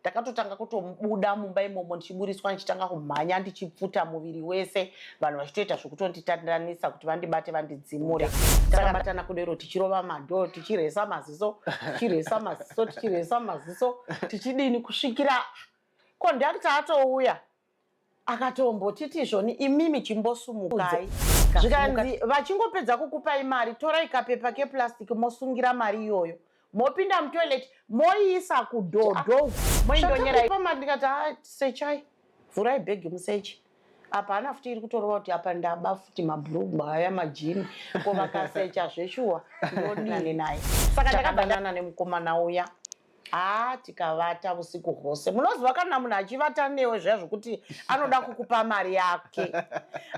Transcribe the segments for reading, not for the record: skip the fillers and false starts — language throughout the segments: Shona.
Ndakatotanga kutobuda mumba imomo ndichiburitswa ndichitanga kumhanya ndichipfuta muviri wese vanhu vachitoita zvekutonditandanisa kuti vandibate vandidzimure. Takabatana kudero tichirova madhoo tichiresa maziso tichiresa maziso tichiresa maziso tichidini kusvikira conductor atouya akatombotiti izvoni imimi chimbosumukai zvikanzi vachingopedza kukupai mari torai kapepa keplastic mosungira mari iyoyo mopinda mutoilet moiisa kudhodho moindonyera mari ndikati ah, sechai vhurai bhegi museche apa hana futi iri kutorova kuti apa ndaba futi mabhurugwa aya majini ko vakasecha zveshuwa ndodini naye saka ndakadanana nemukomana uya haa tikavata vusiku hwose munoziva kana munhu achivata newe zviya zvokuti anoda kukupa mari yake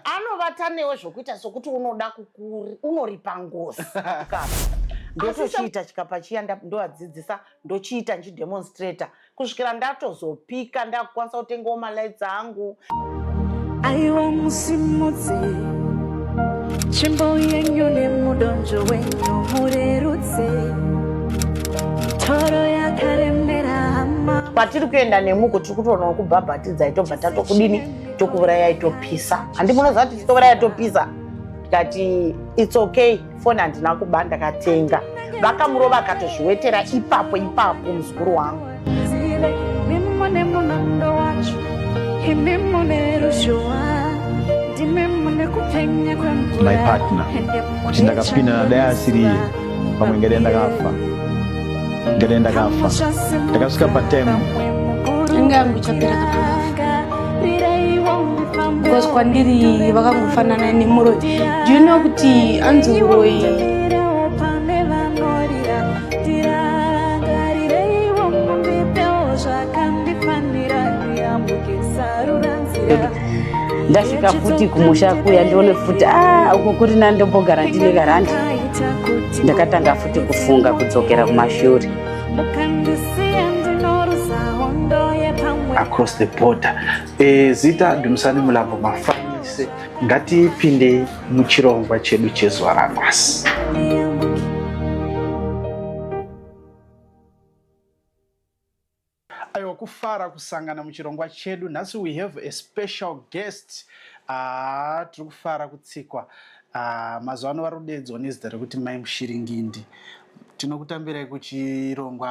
anovata newe zvokuita sokuti unoda unoripa ngozi ndotochiita chikapa chiya ndovadzidzisa ndochiita ndichidemonstrata kusvikira ndatozopika ndakukwanisa kutengawo malights angu Aiwa musimudze tsvimbo yenyu nemudonzvo wenyu murerutse mitoro yakaremera hama. Kwatiri kuenda nemuko tiri kutoona kubhabhatidzai tobva tatokudini tokuurayai topisa handi munoziva kuti titouraya topisa tikati its okay foni handina kuba ndakatenga vakamurova akatozviwetera ipapo ipapo muzukuru wangu My partner kuti ndakapinda nadai asiri iye pamwe ngadai ndakafa ngadai ndakafa ndakasvika patime inga yangu ichapera kana because kwandiri vakangofanana nemuroyi do you know kuti anzi uroyi ndasvika futi kumusha kuya ndione futi ah, uko kuri nani ndombogara ndine karandi ndakatanga futi kufunga kudzokera kumashure across the border e, zita Dumisani Mulambo Mafanise ngatipindei muchirongwa chedu chezuva ranhasi. Aiwa kufara kusangana muchirongwa chedu nhasi we have a special guest. Ah, tiri kufara kutsikwa. Ah, mazuva ano vari kudeedzwa nezita rekuti Mai Mushiringindi. Tinokutambirai kuchirongwa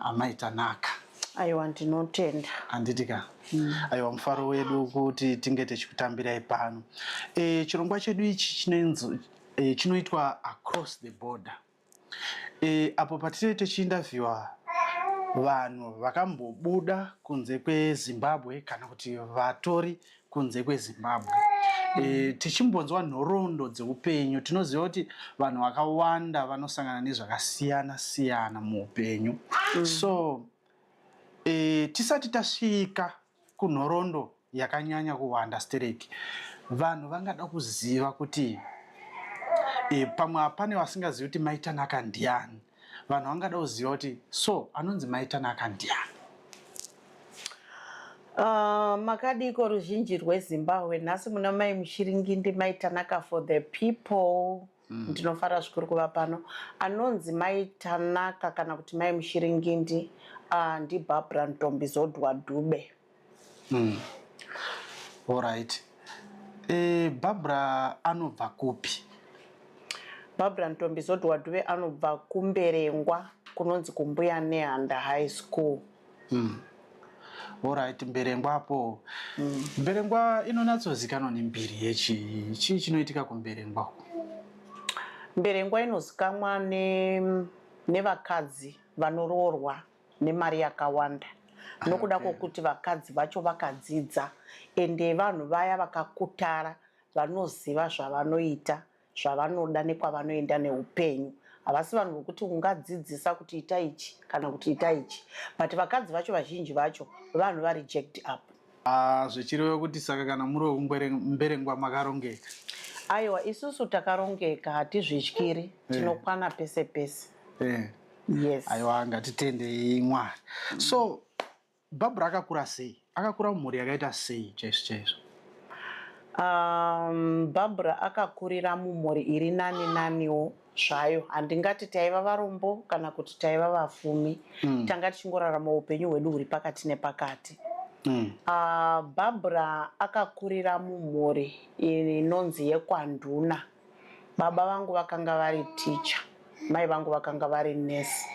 Amai Tanaka. Aiwa ndinotenda. Handiti ka? Mm. Aiwa mufaro wedu kuti tinge tichikutambirai pano. E, chirongwa chedu ichi e, chinoitwa across the border. E, apo patinenge tichiindavhiwa vanhu vakambobuda kunze kweZimbabwe kana kuti vatori kunze kweZimbabwe. E, tichimbonzwa nhoroondo dzeupenyu tinoziva kuti vanhu vakawanda vanosangana nezvakasiyana siyana muupenyu mm. So e, tisati tasvika kunhoroondo yakanyanya kuwanda stereki vanhu vangada kuziva kuti e, pamwe hapane vasingazivi kuti Maitanaka ndiani vanhu vangada kuziva kuti so anonzi Maitanaka ndiani. Makadiko ruzhinji rweZimbabwe nhasi muna mai Mushiringindi mai Tanaka for the people mm. Ndinofara zvikuru kuva pano anonzi mai Tanaka kana kuti mai Mushiringindi uh, ndiBarbara Ntombizodwa Dube mm. Alright. E, Barbara anobva kupi? Barbara Ntombizodwa Dube anobva kuMberengwa kunonzi kuMbuya Nehanda High School. Mm. Alright, Mberengwa apo. Mm. Mberengwa inonatsozikanwa nembiri yechii? Chii chinoitika kuMberengwa? Mberengwa inozikanwa nevakadzi vanoroorwa nemari yakawanda nokuda kwokuti vakadzi vacho vakadzidza ende vanhu vaya vakakutara vanoziva zvavanoita zvavanoda nekwavanoenda neupenyu havasi vanhu vokuti ungadzidzisa kuti ita ichi kana kuti ita ichi but vakadzi vacho vazhinji vacho vanhu vari jacked up. Ah, zvichireva kuti saka kana muri wekuMberengwa makarongeka? Aiwa, isusu takarongeka hatizvityiri eh. Tinokwana pese pese eh. Yes. Aiwa, ngatitendei Mwari. So Barbara akakura sei? Akakura mumhuri yakaita sei chaizvo chaizvo? Barbara akakurira mumhuri iri nani naniwo. zvayo. Handingati taiva varombo kana kuti taiva vafumi. Tanga tichingorarama upenyu hwedu huri pakati nepakati. Barbara akakurira mumhuri inonzi yekwaNduna. Baba vangu vakanga vari ticha, mai vangu vakanga vari nurse.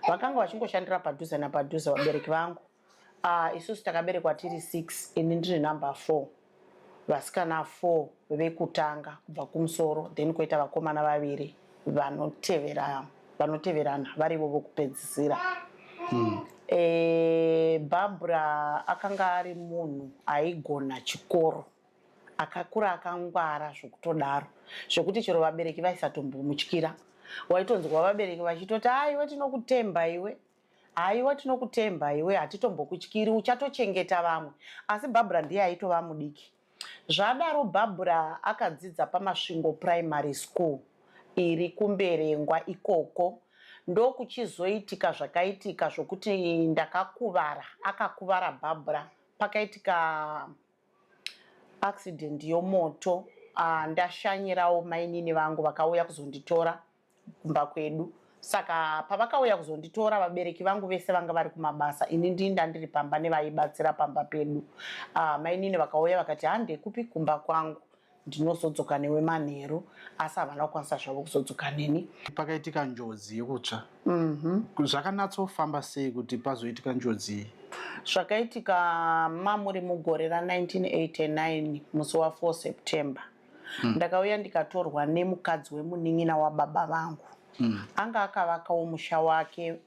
Vakanga vachingoshandira padhuze napadhuze vabereki vangu. Isusu takaberekwa tiri 6, ini ndiri number 4. Vasikana 4 vekutanga kubva kumusoro, then koita vakomana vaviri vanotevera vanoteverana varivo vokupedzisira. Barbara akanga ari munhu aigona chikoro, akakura akangwara zvokutodaro, zvekuti chero vabereki vaisatombomutyira. Waitonzwa vabereki vachitoti, "Aiwe, tinokutemba iwe, haiwa, tinokutemba iwe, hatitombokutyiri, uchatochengeta vamwe." Asi Barbara ndiye aitova mudiki. Zvadaro, Barbara akadzidza paMasvingo Primary School iri kuMberengwa ikoko. Ndokuchizoitika zvakaitika zvokuti ndakakuvara, akakuvara Barbara. Pakaitika accident yomoto. Ndashanyirawo mainini vangu, vakauya kuzonditora kumba kwedu. Saka pavakauya kuzonditora, vabereki vangu vese vanga vari kumabasa, ini ndini ndandiri pamba nevaibatsira pamba pedu. Mainini vakauya vakati, "Hande kupi? Kumba kwangu, ndinozodzoka newe manheru." Asi havana kukwanisa zvavo kuzodzoka neni. Pakaitika njodzi yekutsva. Zvakanatsofamba sei kuti pazoitika njodzi iyi? Zvakaitika mamuri mugore ra1989, musi wa4 September. Ndakauya ndikatorwa nemukadzi wemunin'ina wababa vangu. Anga akavakawo musha wake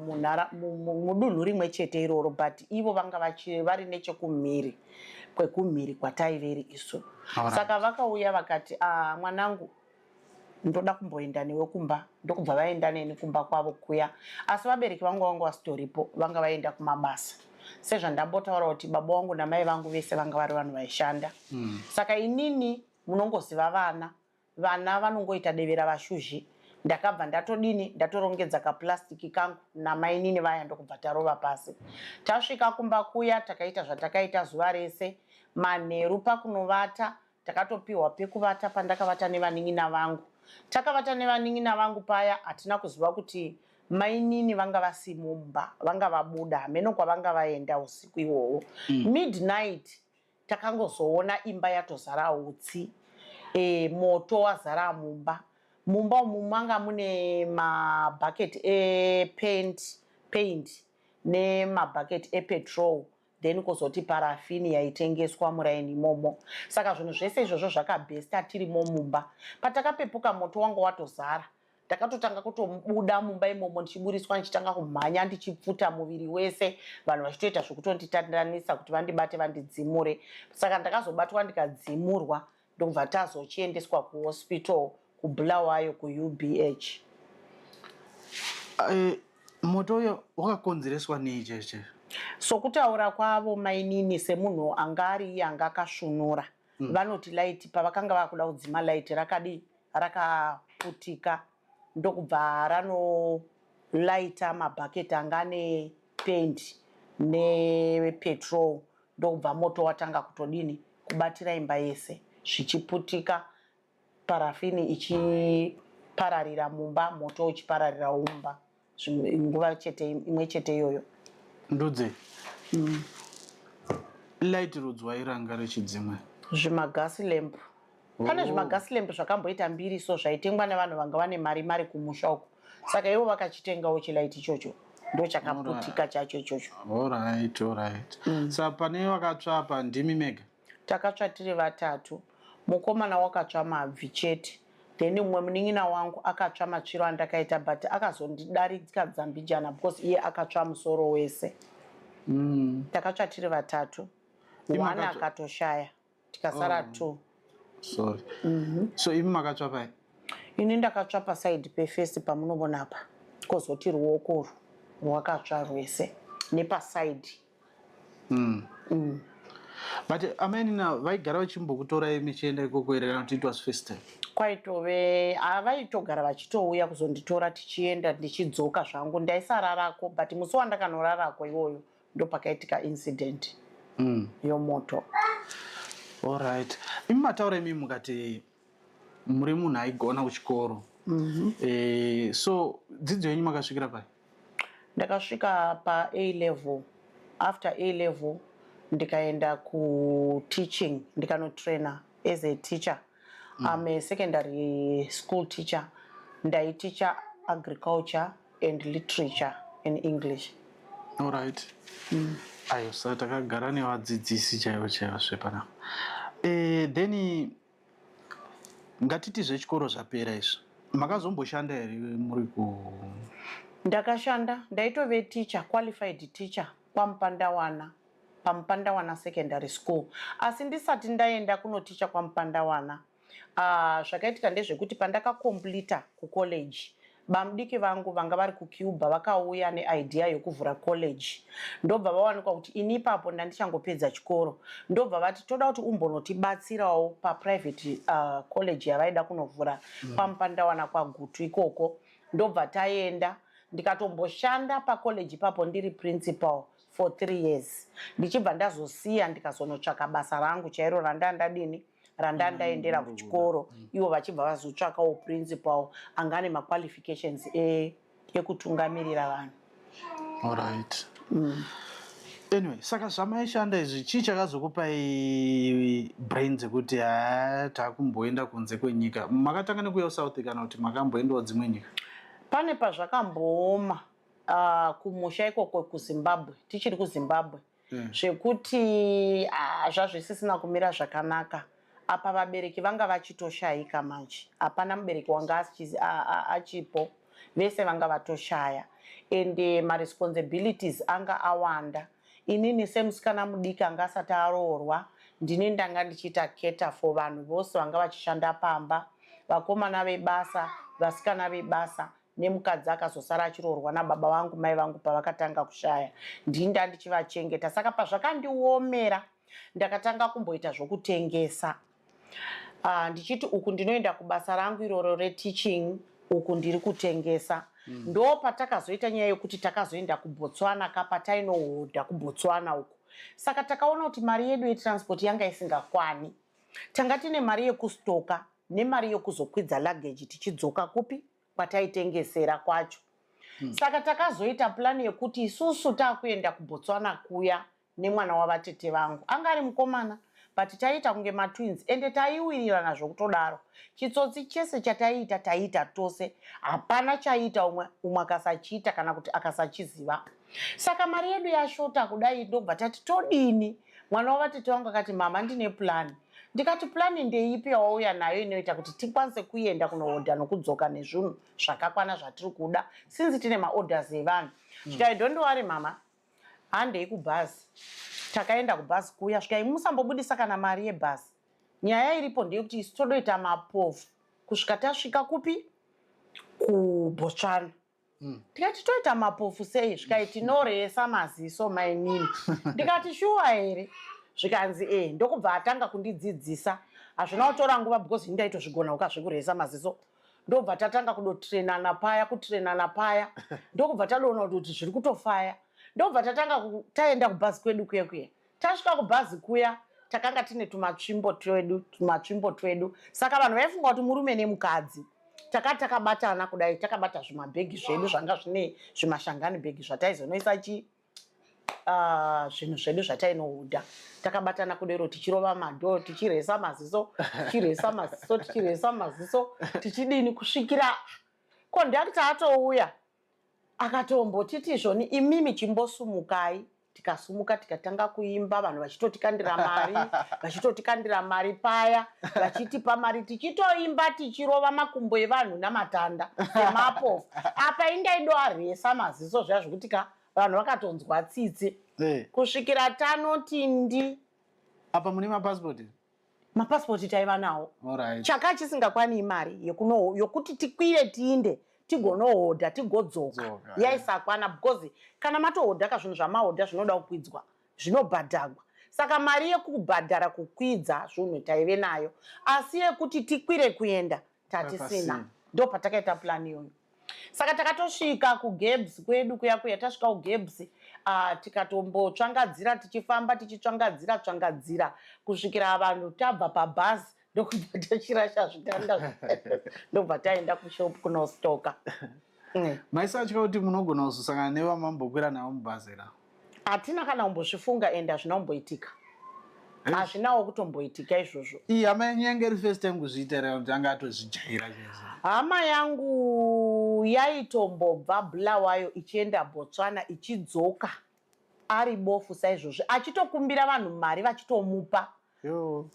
mudunhu rimwe chete iroro, but ivo vanga vari nechekumhiri kwekumhiri kwataiveri isu. Saka vakauya vakati, "Mwanangu, ndoda kumboenda newe kumba." Ndokubva vaenda neni kumba kwavo kuya, asi vabereki vangu vanga vasitoripo, vanga vaenda kumabasa. Sezvandambotaura kuti baba vangu namai vangu vese vanga vari vanhu vaishanda. Saka inini, munongoziva vana, vana vanongoita devera vashuzhi. Ndakabva ndatodini, ndatorongedza kaplastiki kangu namainini vaya, ndokubva tarova pasi. Tasvika kumba kuya, takaita zvatakaita zuva rese. Manheru pakunovata, takatopiwa pekuvata pandakavata nevanin'ina vangu. Takavata nevanin'ina vangu paya, hatina kuziva kuti mainini vanga vasimo mumba, vanga vabuda, hameno kwavanga vaenda usiku ihwohwo. Midnight takangozoona imba yatozara utsi, moto wazara mumba. Mumba umu manga mune mabhaketi epaint paint nemabhaketi epetrol, then kuzoti parafini yaitengeswa muraini imomo. Saka zvinhu zvese izvozvo zvakabhesta tirimo mumba. Patakapepuka, moto wanga watozara. Ndakatotanga kutobuda mumba imomo ndichiburiswa, ndichitanga kumhanya ndichipfuta muviri wese, vanhu vachitoita zvekutonditandanisa kuti vandibate vandidzimure. Saka ndakazobatwa ndikadzimurwa, ndokubva tazochiendeswa kuhospital kuBulawayo, kuUBH. Moto uyo wakakonzereswa nei chaizvo chaizvo? Sokutaura kwavo mainini, semunhu anga ari iye anga akasvunura, vanoti light, pavakanga vakuda kudzima light, rakadi rakaputika, ndokubva ranolaita mabhaketi anga ane pendi nepetrol, ndokubva moto watanga kutodini, kubatira imba yese, zvichiputika, parafini ichipararira mumba, moto uchipararirawo mumba nguva chete imwe chete iyoyo. Ndudze, light rudzwai ranga rechidzimwe? Zvimagas lamp. Pane zvimagas lamp zvakamboita mbiri, so zvaitengwa nevanhu vanga vane mari mari kumusha uko. Saka ivo vakachitengawo chilight ichocho, ndo chakaputika chacho ichocho. Alright. Saka pane vakatsva apa ndimi mega? Takatsva tiri vatatu. Mukomana wakatsva mabvi chete, then mumwe munin'ina wangu akatsva matsviro andakaita, but akazondidarika dzambijana because iye akatsva musoro wese. Takatsva tiri vatatu. Imi One akatoshaya, tikasara two. Sorry. So imi makatsva pai? Ini ndakatsva pasaidi peface pamunovona apa, kozoti ruoko urwu rwakatsva rwese nepasaidi. But amainina vaigara vachimbokutorai michienda ikoko here, kana kuti it was first time? Kwaitove havaitogara vachitouya kuzonditora tichienda, ndichidzoka zvangu. Ndaisararako, but musi wandakanorarako iwoyo ndopakaitika incident yomoto. Alright. Imi mataura imi mukati muri munhu aigona kuchikoro. So dzidzo yenyu makasvikira pai? Ndakasvika pa A level. After A level ndikaenda kuteaching, ndikanotraina as a teacher. I'm a secondary school teacher. Ndaiticha agriculture and literature in English. Alright. Ayo, saka takagara nevadzidzisi chaivo chaivo zvepanapa. Then ngatiti zvechikoro zvapera izvi, makazomboshanda here muri ku? Ndakashanda, ndaitove teacher, qualified teacher kwaMupandawana, paMupandawana Secondary School. Asi ndisati ndaenda kunoticha kwaMupandawana, zvakaitika ndezvekuti pandakakomplita kucollege, bamudiki vangu vanga vari kuCuba vakauya neidea yokuvhura college. Ndobva vawanikwa kuti ini ipapo ndandichangopedza chikoro, ndobva vati toda kuti umbonotibatsirawo paprivate college yavaida kunovhura kwaMupandawana, kwaGutu ikoko. Ndobva taenda, ndikatomboshanda pacollege ipapo ndiri principal for 3 years, ndichibva ndazosiya, ndikazonotsvaka basa rangu chairo randandadini, randandaendera kuchikoro. Ivo vachibva vazotsvakawo principal anga ane maqualifications ekutungamirira vanhu. Alright. Anyway, saka zvamaishanda izvi, chii chakazokupai brain dzekuti ha, taakumboenda kunze kwenyika? Makatanga nekuuya South kana kuti makamboendawo dzimwe nyika? Pane pazvakambooma kumusha ikoko kuZimbabwe, tichiri kuZimbabwe, zvekuti zvazvisisina kumira zvakanaka. Apa vabereki vanga vachitoshayika manje, hapana mubereki wanga achipo, vese vanga vatoshaya, ende maresponsibilities anga awanda. Inini semusikana mudiki anga asati aroorwa, ndini ndanga ndichiita cater for vanhu vose vanga vachishanda pamba, vakomana vebasa, vasikana vebasa, nemukadzi akazosara achiroorwa nababa vangu mai vangu pavakatanga kushaya. Ndini ndandichivachengeta. Saka pazvakandiomera, ndakatanga kumboita zvokutengesa, ndichiti uku ndinoenda kubasa rangu iroro reteaching, uku ndiri kutengesa. Ndo patakazoita nyaya yekuti takazoenda kuBotswana kapa tainohodha kuBotswana uku. Saka takaona kuti mari yedu yetransport yanga isingakwani. Tanga tine mari yekustoka nemari yekuzokwidza luggage tichidzoka kupi kwataitengesera kwacho. Saka takazoita plani yekuti isusu taakuenda kuBotswana kuya nemwana wavatete vangu anga ari mukomana, but taiita kunge matwins, ende taiwirirana zvokutodaro. Chitsotsi chese chataiita, taiita tose, hapana chaiita umwe umwe akasachiita kana kuti akasachiziva. Saka mari yedu yashota kudai, ndobva tati todini? Mwana wavatete vangu akati, "Mama, ndine plani." Ndikati, "Plani ndeipi yawauya nayo inoita kuti tikwanise kuenda kunohodha nokudzoka nezvinhu zvakakwana zvatiri kuda, since tine maorders evanhu?" Zvikai, "Don't worry mama, handei kubhazi." Takaenda kubhazi kuya, svikai, "Musambobudisa kana mari yebhazi. Nyaya iripo ndeyekuti isu todoita mapofu kusvika tasvika kupi, kuBotswana." Tikati, "Toita mapofu sei?" Zvikai, "Tinoresa maziso mainini." Ndikati, "Shuwa here?" Zvikanzi, "E." Ndokubva atanga kundidzidzisa. Hazvina kutora nguva because ini ndaitozvigona ukazvekuresa maziso. Ndobva tatanga kudotrainana paya, kutrainana paya, ndokubva tadoona kuti zviri kutofaya. Ndobva tatanga taenda kubhazi kwedu kuya kuya. Tasvika kubhazi kuya, takanga tine tumatsvimbo twedu, tumatsvimbo twedu. Saka vanhu vaifunga kuti murume nemukadzi. Takati takabatana kudai, takabata zvimabhegi zvedu zvanga zvine zvimashangani bhegi zvataizonoisa chi zvinhu zvedu zvatainohodha. Takabatana kudero, tichirova madhoo, tichiresa maziso, tichiresa maziso, tichiresa maziso, tichidini, kusvikira kondakta atouya, akatombotiti izvoni, "Imimi chimbosumukai." Tikasumuka, tikatanga kuimba, vanhu vachitotikandira mari, vachitotikandira mari paya, vachitipa mari, tichitoimba, tichirova makumbo evanhu namatanda semapofu. Apa indaidoaresa maziso zviya zvokuti ka vanhu vakatonzwa tsitsi, kusvikira tanoti ndi. Apa mune mapasipoti? Mapasipoti taiva nawo. Chaka chisingakwani imari yokuti tikwire tiinde tigonohodha tigodzoka. Dzoka, Yaisakwana because kana matohodha ka, zvinhu zvamahodha zvinoda kukwidzwa, zvinobhadhagwa. Saka mari yekubhadhara kukwidza zvinhu taive nayo, asi yekuti tikwire kuenda tatisina. Tatisina. Ndo patakaita plan iyoyo. Saka takatosvika kuGebs kwedu kuya kuya. Tasvika kuGebs, tikatombotsvangadzira, tichifamba tichitsvangadzira tsvangadzira kusvikira vanhu tabva pabhazi. Ndokubva tachirasha zvitanda, ndobva taenda kushop kunostoka. Maisatya kuti munogona kuzosangana nevamambokwira navo mubhazi ra? Hatina kana kumbozvifunga, ende hazvina kumboitika, hazvinawo kutomboitika izvozvo. Iyi hama yenyu yange iri first time kuzviita here, kuti anga atozvijaira chaizvo? Hama yangu yaitombobva Bulawayo ichienda Botswana, ichidzoka ari bofu saizvozvi, achitokumbira vanhu mari vachitomupa. Yo.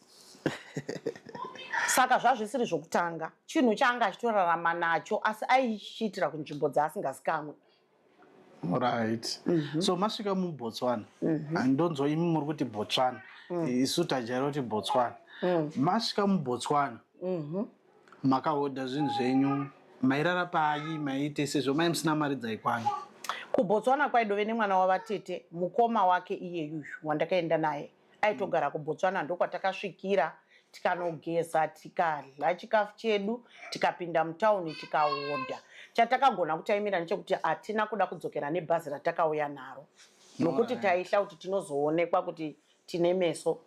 Saka zvazvisiri zvokutanga, chinhu chaanga achitorarama nacho, asi aichiitira kunzvimbo dzaasingazikamwe. Right, so masvika muBotswana, ndonzwa imi muri kuti Botswana, isu tajaira kuti Botswana. Masvika muBotswana, makahodha zvinhu zvenyu, mairara pai, maiite sezvo mai musina mari dzaikwana? KuBotswana kwaidove nemwana wavatete, mukoma wake iyeyuyu wandakaenda naye aitogara kuBotswana. Ndokwatakasvikira, tikanogeza, tikadya chikafu chedu, tikapinda mutauni, tikahodha. Chatakagona kutaimira ndechekuti hatina kuda kudzokera nebhazi ratakauya naro, nokuti taitya kuti tinozoonekwa kuti tine meso.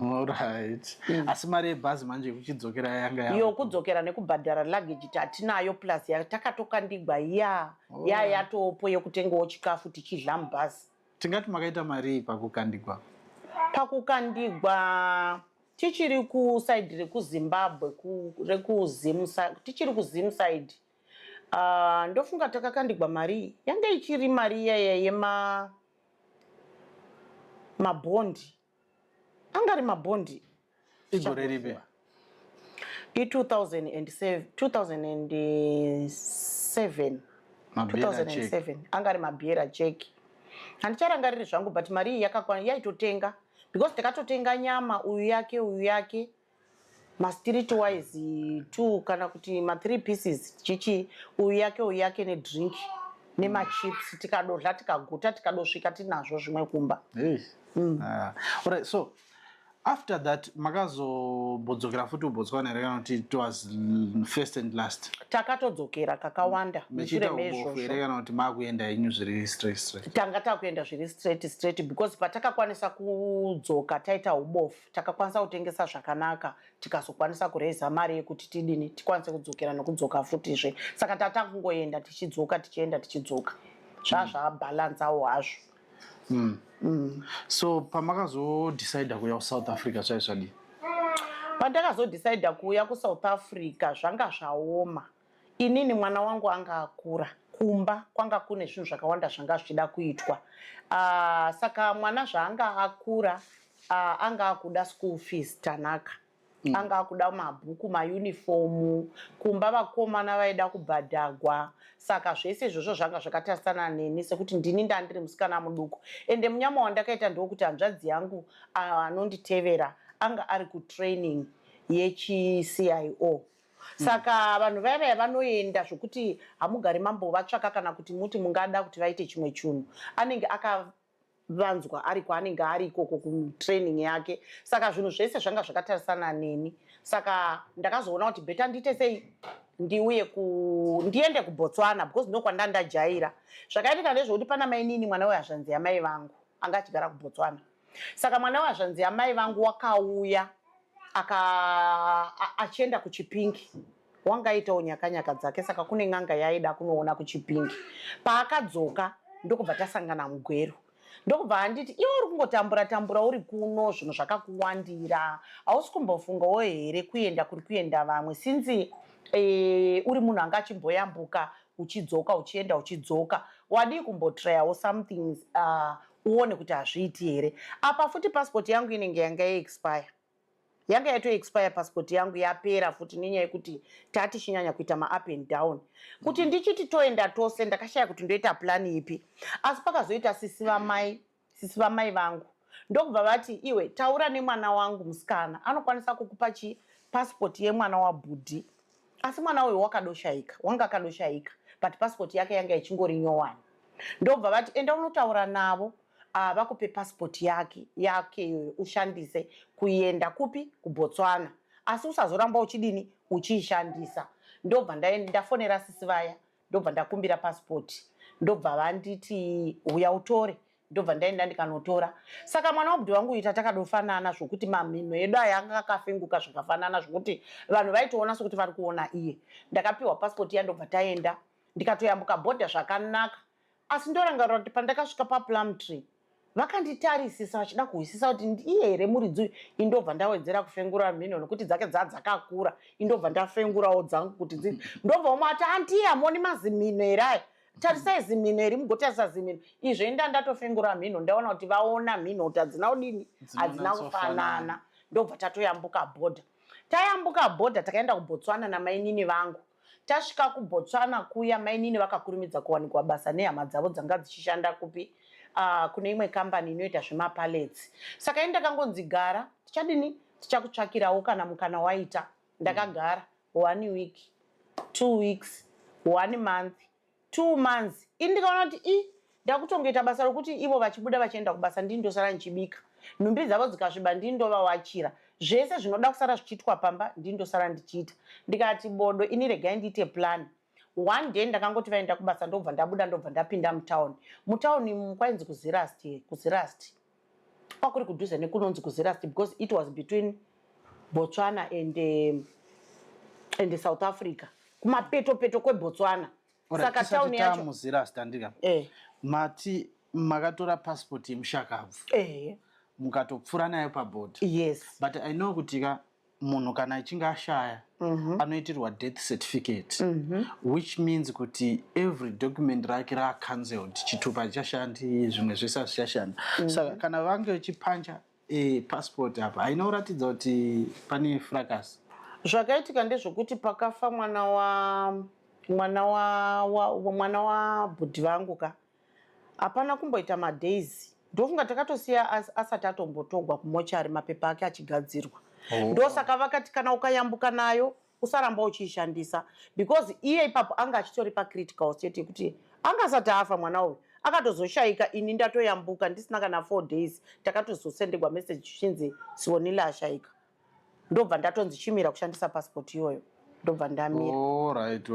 Alright, asi mari yebhazi manje yekuchidzokera yanga ya Yokudzokera nekubhadhara luggage tatinayo, plus yatakatokandigwa iya ya yatopo yekutengawo chikafu tichidya mubhazi. Tingati makaita mari pakukandigwa? Pakukandigwa tichiri kuside rekuZimbabwe, rekuZim, tichiri kuZim side, ndofunga takakandigwa mari yanga ichiri mari iyaya yema mabhondi, anga ari mabhondi. Igore ripi? I2007, 2007. Mabearer cheque. 2007, anga ari mabearer cheque, handicharangariri zvangu, but mari iyi yakakwana, yaitotenga, because takatotenga nyama, uyu yake, uyu yake, mastreet wise two kana kuti ma3 pieces chichi, uyu yake, uyu yake, nedrink nemachips, tikadodla tikaguta, tikadosvika tinazvo zvimwe kumba. Hey. Ah. Alright, so after that makazombodzokera futi kuBotswana here, kana kuti it was first and last? Takatodzokera kakawanda mushure Mechiita ubofu here, meizvozvo. kana kuti maakuenda henyu zviri straight straight? Tanga takuenda zviri straight straight, because patakakwanisa kudzoka taita ubofu, takakwanisa kutengesa zvakanaka, tikazokwanisa kureza mari yekuti tidini, tikwanise kudzokera nokudzoka futizve. Saka tatakungoenda tichidzoka, tichienda tichidzoka, zvazvabhalansawo hazvo. So pamakazodecida kuuya kuSouth Africa, zvai zvadii? Pandakazodecida kuuya kuSouth Africa, zvanga zvaoma. Inini mwana wangu anga akura, kumba kwanga kune zvinhu zvakawanda zvanga zvichida kuitwa. Saka mwana zvaanga akura, anga akuda school fees, Tanaka, anga akuda mabhuku, mayunifomu, kumba vakomana vaida kubhadhagwa. Saka zvese izvozvo zvanga zvakatarisana neni, sekuti ndini ndandiri musikana muduku. Ende munyama wandakaita ndokuti hanzvadzi yangu anonditevera anga ari kutraining yechiCIO. Saka vanhu vaya vaya vanoenda zvokuti hamugari mambovatsvaka, kana kuti muti mungada kuti vaite chimwe chinhu, anenge akavanzwa ari kwaanenge ari ikoko kutraining yake. Saka zvinhu zvese zvanga zvakatarisana neni. Saka ndakazoona kuti better ndiite sei, ndiuye ku ndiende kuBotswana, because ndokwandandajaira. Zvakaitika ndezvekuti pana mainini, mwana wehazvanzi yamai vangu anga achigara kuBotswana. Saka mwana wehazvanzi yamai vangu wakauya aka achienda kuChipingi, wanga aitawo nyakanyaka dzake. Saka kune n'anga yaida kunoona kuChipingi. Paakadzoka, ndokubva tasangana muGweru, ndokubva anditi, "Iwe uri kungotambura tambura uri kuno, zvinhu zvakakuwandira, hausi kumbofungawo here kuenda kuri kuenda vamwe, since uri munhu anga achimboyambuka uchidzoka, uchienda uchidzoka? Wadii kumbotryawo something, uone kuti hazviiti here?" Apa futi passport yangu inenge yanga yaexpire, yanga yatoexpire passport yangu, yapera futi, nenyaya yekuti tatichinyanya kuita maup and down. Kuti ndichiti toenda tose, ndakashaya kuti ndoita plan ipi. Asi pakazoita sisi vamai vangu, ndokubva vati, "Iwe taura nemwana wangu musikana, anokwanisa kukupa chi passport yemwana wabhudhi." Asi mwana uyu wakadoshayika, wanga akadoshayika, but passport yake yanga ichingori nyowani. Ndobva vati, "Enda unotaura navo, vakupe passport yake iyoyo, ushandise kuenda kupi, kuBotswana, asi usazoramba uchidini, uchiishandisa." Ndobva ndafonera sisi vaya, ndobva ndakumbira passport, ndobva vanditi, "Uya utore." Ndobva ndaenda ndikanotora. Saka mwana wabhudhi wangu ita takadofanana zvokuti mamhino edu aya anga akafenguka zvakafanana zvokuti vanhu vaitoona sokuti vari kuona iye. Ndakapiwa pasipoti iya, ndobva taenda, ndikatoyambuka bhodha zvakanaka. Asi ndorangarira kuti pandakasvika paPlumtree, vakanditarisisa vachida kuhwisisa kuti ndiye here muridzi uyu. Indobva ndawedzera kufengura mhino nokuti dzake dzaa dzakakura, indobva ndafengurawo dzangu kuti dzi ndobva umwe ati, "Handiye, hamuoni mazimhino here aya? Tarisai zimhino iri, mugotarisa zimhino izvo." Inda ndatofengura mhino, ndaona kuti vaona mhino kuti hadzina kudini, hadzina kufanana. Ndobva tatoyambuka bhodha. Tayambuka bhodha, takaenda kuBotswana namainini vangu. Tasvika kuBotswana kuya, mainini vakakurumidza kuwanikwa basa nehama dzavo dzanga dzichishanda kupi, kune imwe kambani inoita zvemapallets. Saka ini ndakangonzi, "Gara, tichadini, tichakutsvakirawo kana mukana waita." Ndakagara one week, 2 weeks, one month, 2 months. Ini ndikaona kuti i ndakutongoita basa rokuti ivo vachibuda vachienda kubasa, ndini ndosara ndichibika. Nhumbi dzavo dzikasviba, ndini ndovawachira. Zvese zvinoda kusara zvichiitwa pamba, ndini ndosara ndichiita. Ndikati, "Bodo, ini regai ndiite plan." One day ndakangoti vaenda kubasa, ndobva ndabuda, ndobva ndapinda mutauni. Mutauni kwainzi kuZeerust. KuZeerust kwakuri kudhuze nekunonzi kuZeerust, because it was between Botswana and South Africa, kumapeto peto kweBotswana. Saka tauni yacho muZeerust, andika? Eh. Mati makatora passport yemushakabvu, mukatopfuura nayo pabhodha? Yes. But I know kuti ka munhu kana achinge ashaya, anoitirwa death certificate, which means kuti every document rake raacancelled. Chitupa hachishandi, zvimwe zvese hazvichashanda. Saka kana vange vachipancha passport apa, haina kuratidza kuti pane fracas? Zvakaitika ndezvekuti pakafa mwana wa mwana wa, wa, wa mwana wabhudhi vangu ka, hapana kumboita madays, ndofunga takatosiya asati atombotogwa kumochari, mapepa ake achigadzirwa. Ndosaka vakati kana ukayambuka nayo, usaramba uchiishandisa, because iye ipapo anga achitori pacritical state yekuti anga asati afa. Mwana uyu akatozoshayika ini ndatoyambuka, ndisina kana 4 days. Takatozosendegwa message zvichinzi Sionile ashayika. Ndobva ndatonzi chimira kushandisa passport iyoyo, ndobva ndamira. Alright.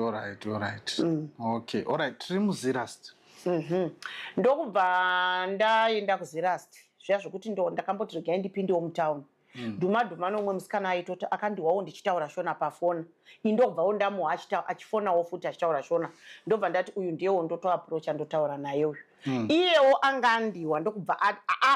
Okay, alright, tiri muZeerust. Ndokubva ndaenda kuZeerust zviya zvokuti ndo ndakamboti regai ndipindewo mutauni. Dhuma dhuma nomumwe musikana aitoti akandiwawo ndichitaura Shona pafoni. Indobvawo ndamuha achifonawo futi achitaura Shona. Ndobva ndati uyu ndiyewo, ndotoapproacha, ndotaura naye uyu. Iyewo anga andiwa, ndokubva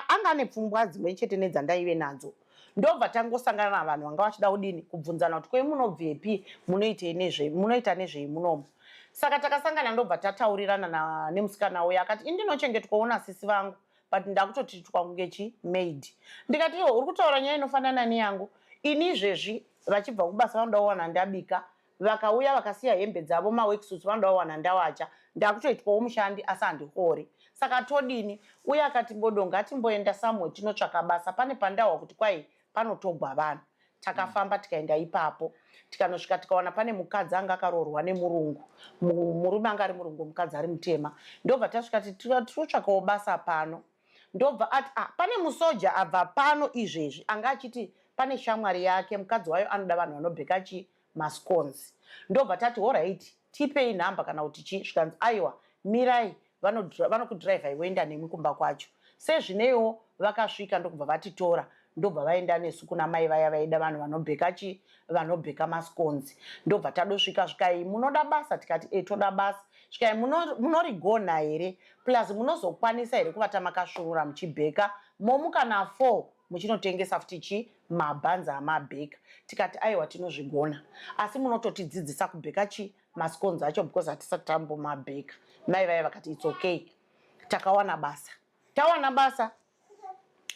anga ane pfungwa dzimwe chete nedzandaive nadzo. Ndobva tangosangana navanhu vanga vachida kudini, kubvunzana kuti kwei munobvepi, munoitei, nezvei, munoita nezvei munomu. Saka takasangana, ndobva tataurirana nemusikana uyo. Akati, "Indinochengetwawo nasisi vangu, but ndakutotitwa kunge chi maid." Ndikati, "Iwo uri kutaura nyaya inofanana neyangu. Ini izvezvi vachibva kubasa vanoda kuwana ndabika, vakauya vakasiya hembe dzavo, maworksuits, vanoda kuwana ndawacha. Ndakutoitwawo mushandi, asi handihori. Saka todini?" Uye akati, "Bodo, ngatimboenda somewhere tinotsvaka basa. Pane pandahwa kuti kwai panotogwa vanhu." Takafamba tikaenda ipapo, tikanosvika, tikawana pane mukadzi anga akaroorwa nemurungu. Murume anga ari murungu, mukadzi ari mutema. Ndobva tasvika ti tinotsvakawo basa pano. Ndobva ati, "Ah, pane musoja abva pano izvezvi anga achiti pane shamwari yake, mukadzi wayo anoda vanhu vanobheka chi mascones." Ndobva tati, "Alright, tipei nhamba kana kuti chi." Zvikanzi, "Aiwa, mirai, vanokudhiraivhai voenda nemwi kumba kwacho." Sezvineiwo vakasvika, ndokubva vatitora, ndobva vaenda nesu kuna mai vaya vaida vanhu vanobheka chi vanobheka mascones. Ndobva tadosvika. Svikai, "Munoda basa?" Tikati, "E, toda basa." Svikai, "Munorigona here? Plus munozokwanisa here kuvata makasvurura muchibheka, momuka na4 muchinotengesa futi chi mabhanzi amabheka?" Tikati, "Aiwa, tinozvigona, asi munototidzidzisa kubheka chi mascones acho, because hatisati tambomabheka." Mai vaya vakati, "It's okay." Takawana basa. Tawana basa,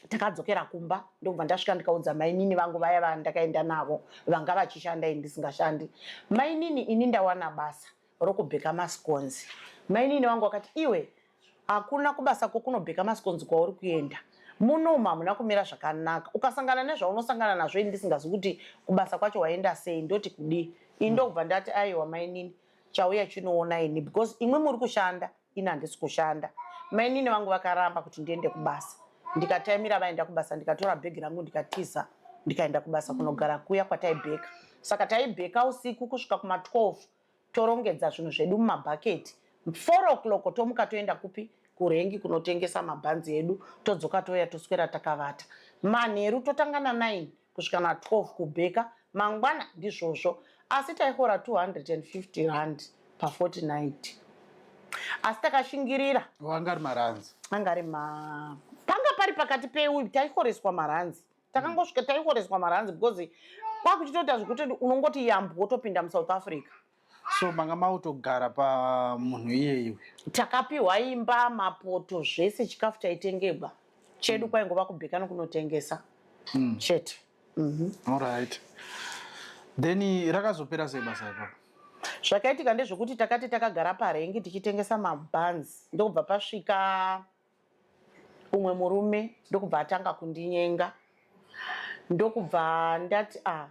takadzokera kumba. Ndobva ndasvika ndikaudza mainini vangu vaya vandakaenda navo, vanga vachishanda, ini ndisingashandi. "Mainini, ini ndawana basa rokubheka mascones." Mainini vangu vakati, "Iwe, hakuna kubasa kwokunobheka mascones kwauri kuenda. Munomu hamuna kumira zvakanaka, ukasangana nezvaunosangana nazvo, ini ndisingazi kuti kubasa kwacho waenda sei, ndoti kudii?" Ini ndokubva ndati, "Aiwa mainini, chauya chinoona ini, because imwe muri kushanda, ini handisi kushanda." Mainini vangu vakaramba kuti ndiende kubasa. Ndikataimira vaenda kubasa, ndikatora bhegi rangu, ndikatiza, ndikaenda kubasa kunogara kuya kwataibheka. Saka taibheka usiku kusvika kuma12, torongedza zvinhu zvedu mumabhaketi. 4 o'clock tomuka, toenda kupi? Kurengi kunotengesa mabhanzi edu, todzoka touya toswera takavata. Manheru totanga na9 kusvika na12 kubheka. Mangwana ndizvozvo, asi taihora 250 rand pafortnight, asi takashingirira. Wanga ari maranzi? Anga ari ma panga pari pakati peuyu, taihoreswa maranzi. Takangosvika taihoreswa maranzi because kwakuchitoita zvekuti unongoti yambu wotopinda muSouth Africa. So manga mautogara pamunhu iyeyu? Takapiwa imba, mapoto, zvese. Chikafu taitengerwa chedu. Kwaingova kubheka nokunotengesa chete. Alright, then rakazopera sei basa ipapo? Zvakaitika ndezvekuti takati takagara parengi tichitengesa mabhanzi, ndokubva pasvika umwe murume, ndokubva atanga kundinyenga. Ndokubva ndati, "A,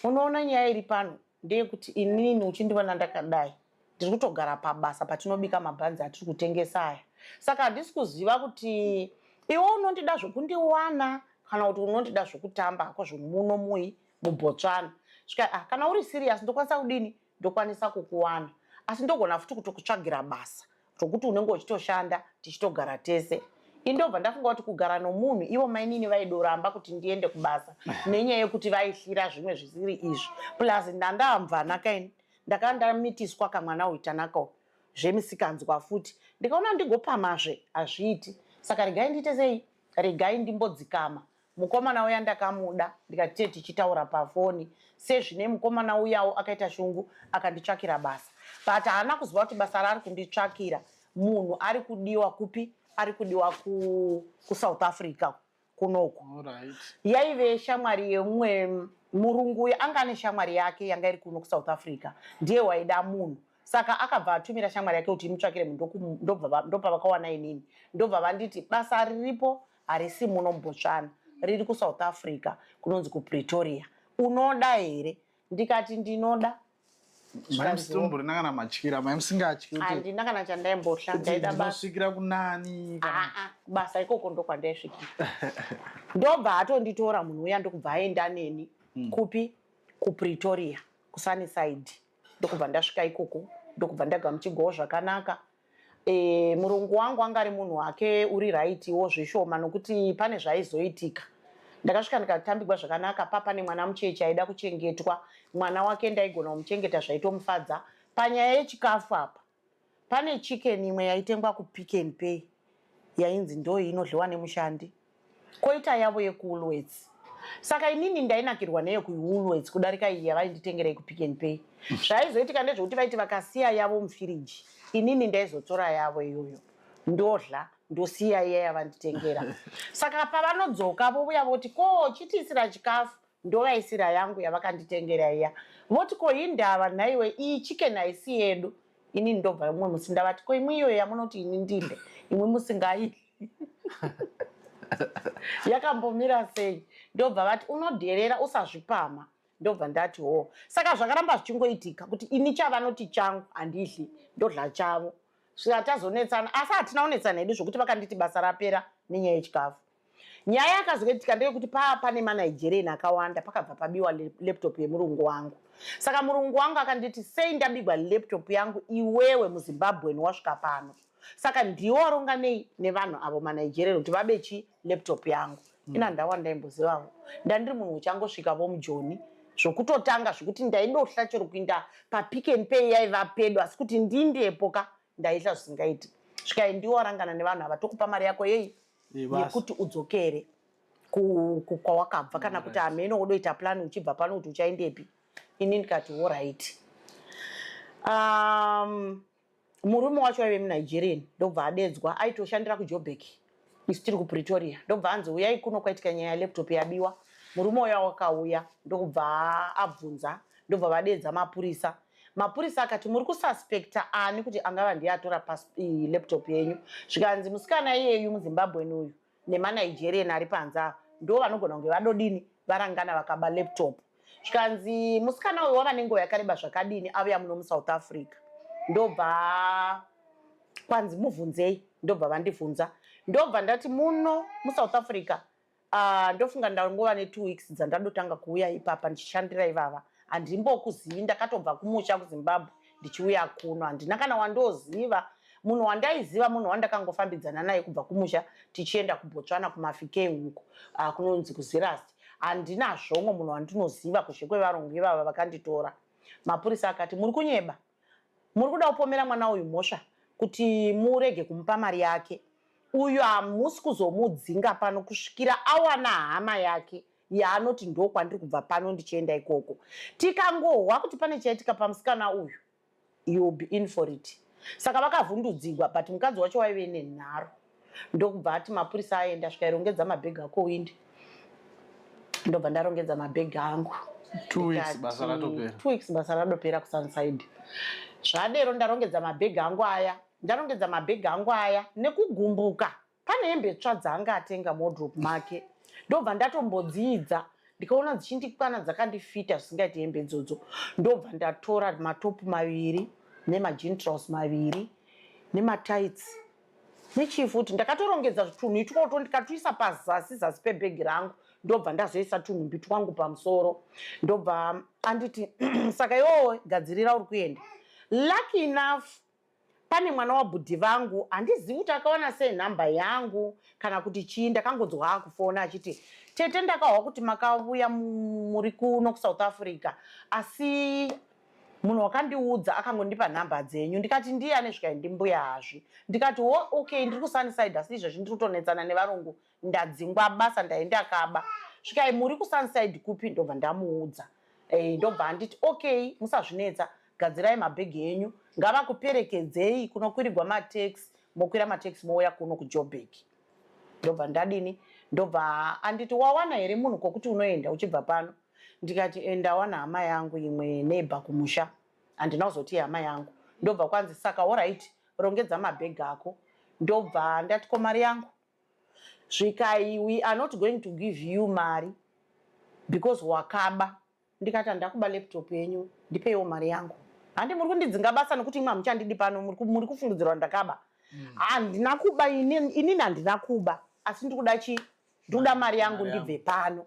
unoona, nyaya iri pano ndeyekuti inini uchindiona ndakadai, ndiri kutogara pabasa patinobika mabhanzi atiri kutengesa aya. Saka handisi kuziva kuti iwe unondida zvokundiwana kana kuti unondida zvokutamba hako zvomuno mui muBotswana." Svika, "Ah, kana uri serious ndokwanisa kudini? Ndokwanisa kukuwana, asi ndogona futi kutokutsvagira basa zvokuti unenge uchitoshanda tichitogara tese." Indobva ndafunga kuti kugara nomunhu, ivo mainini vaidoramba kuti ndiende kubasa nenyaya yekuti vaihlira zvimwe zvisiri izvi, plus ndandamvana kaini, ndakanga ndamitiswa kamwana uyu Tanaka zvemisikanzwa futi. Ndikaona ndigopamazve hazviiti, saka regai ndiite sei? Regai ndimbodzikama. Mukomana uya ndakamuda, ndikati tiye tichitaura pafoni sezvine. Mukomana uyawo akaita shungu, akanditsvakira basa, but haana kuziva kuti basa raari kunditsvakira munhu ari kudiwa kupi, ari kudiwa kuSouth Africa kunoku. Yaive shamwari yemumwe murungu uyu, anga ane shamwari yake yanga iri kuno kuSouth Africa, ndiye waida munhu. Saka akabva atumira shamwari yake kuti imutsvakire munhu. Ndopavakawana inini, ndobva vanditi basa riripo harisi muno muBotswana, riri kuSouth Africa, kunonzi kuPretoria. Unoda here? Ndikati ndinoda. Maimusitomborina kana matyira? Maimusingatyi kuti Handina kana chandaimbotya. Kuti Ndaida basa. Ndinosvikira kunani Aa, basa ikoko ndokwandaisvikira. Ndobva atonditora munhu uya, ndokubva aenda neni kupi? KuPretoria, kuSunnyside. Ndokubva ndasvika ikoko, ndokubva ndagamuchigwawo zvakanaka. Murungu wangu anga ari munhu wake uri right wo zvishoma, nokuti pane zvaizoitika. Ndakasvika ndikatambigwa zvakanaka. Pane mwana mucheche aida kuchengetwa, mwana wake ndaigona kumuchengeta, zvaitomufadza. Panyaya yechikafu apa, pane chicken imwe yaitengwa kuPick and Pay yainzi ndo inodliwa nemushandi, koita yavo yekuWoolworths. Saka inini ndainakirwa neyekuWoolworths kudarika iyi yavainditengerei kuPick and Pay. Zvaizoitika ndezvekuti vaiti vakasiya yavo mufiriji, inini ndaizotora yavo iyoyo ndodla, ndosiya iya yavanditengera. Saka pavanodzoka vovuya voti, "Ko chitiisira chikafu?" Ndovaisira yangu yavakanditengera iya. Voti, "Ko hindava nhaiwe, iyi chicken haisi yedu?" Inini ndobva mumwe musi ndavati, "Ko imwe iyoyo yamunoti ini ndidle, imwe musingaidli, yakambomira sei?" Ndobva vati, "Unodherera, usazvipama." Ndobva ndati ho. Saka zvakaramba zvichingoitika kuti ini chavanoti changu handidli, ndodla chavo. Svika tazonetsana, asi hatina kunetsana hedu zvokuti vakanditi basa rapera nenyaya yechikafu. Nyaya yakazoitika ndeyekuti paa pane maNigerian akawanda, pakabva pabiwa laptop yemurungu wangu. Saka murungu wangu akanditi, "Sei ndabigwa laptop yangu, iwewe muZimbabwen wasvika pano? Saka ndiwo waronga nei nevanhu avo maNigerian kuti vabe chi laptop yangu?" Ina ndawa ndaimbozivavo, ndandiri munhu uchangosvikavo mujoni zvokutotanga, zvekuti ndaidohla chero kuinda paPick and Pay yaiva pedo, asi kuti ndindepo ka ndaihla zvisingaiti. Svikai ndiwo warangana nevanhu ava, tokupa mari yako yei? Yebasa. Yekuti udzokere kwawakabva, kana kuti hameno wodoita plan uchibva pano kuti uchaendepi. Ini ndikati alright. Murume wacho aive muNigerian, ndobva adedzwa. Aitoshandira kuJobek, isu tiri kuPretoria. Ndobva anzi, "Uyai kuno, kwaitika nyaya yelaptop yabiwa." Murume uya wakauya, ndokubva abvunza, ndobva vadedza mapurisa. Mapurisa akati, "Muri kususpecta ani kuti angava ndiye atora laptop yenyu?" Zvikanzi, "Musikana iyeyu muZimbabwen uyu nemaNigerian ari panze ava, ndo vanogona kunge vadodini, varangana vakaba laptop." Zvikanzi, "Musikana uyu wava nenguva yakareba zvakadini auya muno muSouth Africa?" Ndobva kwanzi, "Mubvunzei." Ndobva vandibvunza, ndobva ndati muno muSouth Africa, ndofunga ndangova ne2 weeks dzandadotanga kuuya ipapa ndichishandira ivava. Handimbokuzivi, ndakatobva kumusha kuZimbabwe ndichiuya kuno, handina kana wandoziva. Munhu wandaiziva munhu wandakangofambidzana naye kubva kumusha tichienda kuBotswana kuMafikeng uko kunonzi kuZerust. Handina zvomwe munhu wandinoziva kuzhe kwevarungu ivava vakanditora. Mapurisa akati muri kunyeba. Muri kuda kupomera mwana uyu mhosva kuti murege kumupa mari yake. Uyu hamusi kuzomudzinga pano kusvikira awana hama yake yaanoti ndokwandiri kubva pano ndichienda ikoko. Tikangohwa kuti pane chaitika pamusikana uyu, you will be in for it. Saka vakavhundudzigwa but mukadzi wacho waive nenharo. Ndokubva ati mapurisa aenda svika irongedza mabhegi ako uinde. Ndobva ndarongedza mabhegi angu. 2 weeks basa ratopera. 2 weeks basa ratopera kuSunside. Zvadero ndarongedza mabhegi angu aya. Ndarongedza mabhegi angu aya nekugumbuka. Pane hembe tsva dzaanga atenga muwardrobe make. Ndobva ndatombodziidza ndikaona dzichindikwana dzakandifita zvisingaiti hembe idzodzo. Ndobva ndatora matopu maviri nemajean trousers maviri nematights nechii futi. Ndakatorongedza tunhu itwoto ndikatuisa pazasi zasi pebhegi rangu. Ndobva ndazoisa tunhumbi twangu pamusoro. Ndobva anditi saka iwowo gadzirira uri kuenda. Lucky enough pane mwana wabhudhi vangu, handizivi kuti akawana sei nhamba yangu kana kuti chii, ndakangonzwa akufona achiti tete ndakahwa kuti makavuya muri kuno kuSouth Africa asi munhu wakandiudza akangondipa nhamba dzenyu. Ndikati ndiyani? Zvikai ndimbuya hazvi. Ndikati wo okay, ndiri kuSunnyside asi izvezvi ndiri kutonetsana nevarungu, ndadzingwa basa ndaindakaba. Svikai muri kuSunnyside kupi? Ndobva ndamuudza. Ndobva anditi okay, musazvinetsa, gadzirai mabhegi enyu, ngavakuperekedzei kunokwirigwa mataxi, mokwira mataxi mouya kuno kuJoburg. Ndobva ndadini? Ndobva anditi wawana here munhu kokuti unoenda uchibva pano? Ndikati ndawana hama yangu imwe neighbor kumusha, handina kuzoti hama yangu. Ndobva kwanzi saka alright, rongedza mabhegi ako. Ndobva ndati ko mari yangu? Zvikai we are not going to give you mari because wakaba. Ndikati handakuba laptop yenyu, ndipeiwo mari yangu. Handi muri kundidzinga basa nekuti imwe hamuchandidi pano, muri kufungidzirwa ndakaba. Handina kuba, inini handina kuba, asi ndikuda chii? Ndikuda mari yangu ndibve pano.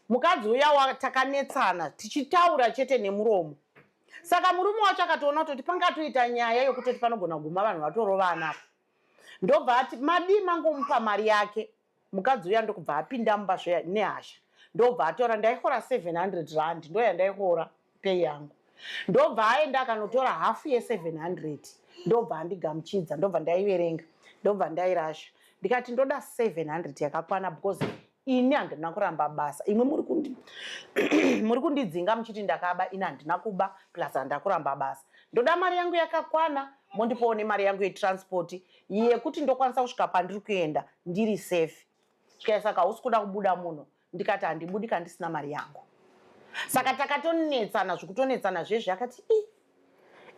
Mukadzi uya takanetsana tichitaura chete nemuromo. Saka murume wacho akatoona kutoti pangatoita nyaya yekutoti panogona kuguma vanhu vatorovana apa. Ndobva ati madii mangomupa mari yake. Mukadzi uya ndokubva apinda mumba zve nehasha. Ndobva atora, ndaihora 700 rand ndo yandaihora pay yangu. Ndobva aenda akanotora hafu ye 700 ndobva andigamuchidza, ndobva ndaiverenga, ndobva ndairasha. Ndikati ndoda 700 yakakwana because ini handina kuramba basa. Imwe muri kundidzinga muchiti ndakaba, ini handina kuba plus handina kuramba basa. Ndoda mari yangu yakakwana, mondipawo nemari yangu yetransport yekuti ndokwanisa kusvika pandiri kuenda ndiri safe. Svikai saka hausi kuda kubuda muno? Ndikati handibudi kana ndisina mari yangu. Saka takatonetsana zvekutonetsana zvezvi. Akati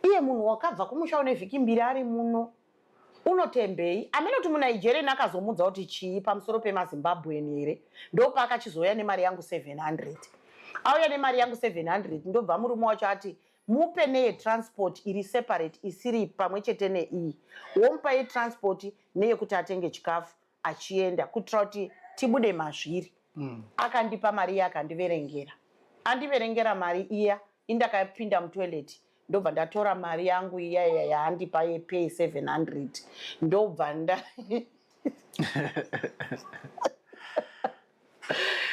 iye munhu wakabva kumusha une vhiki mbiri ari muno unotembei? Amene kuti muNigerian akazomudza kuti chii pamusoro pemaZimbabwean here? Ndopaakachizouya nemari yangu 700. Auya nemari yangu 700, ndobva murume wacho ati mupe neyetransport iri separate isiri pamwe chete neiyi. Womupa yetransport neyekuti atenge chikafu achienda kuitira kuti tibude mazviri. Akandipa mari iya akandiverengera. Andiverengera mari iya indakapinda mutoilet ndobva ndatora mari yangu iya iya yaandipa yepay 700 ndobva nda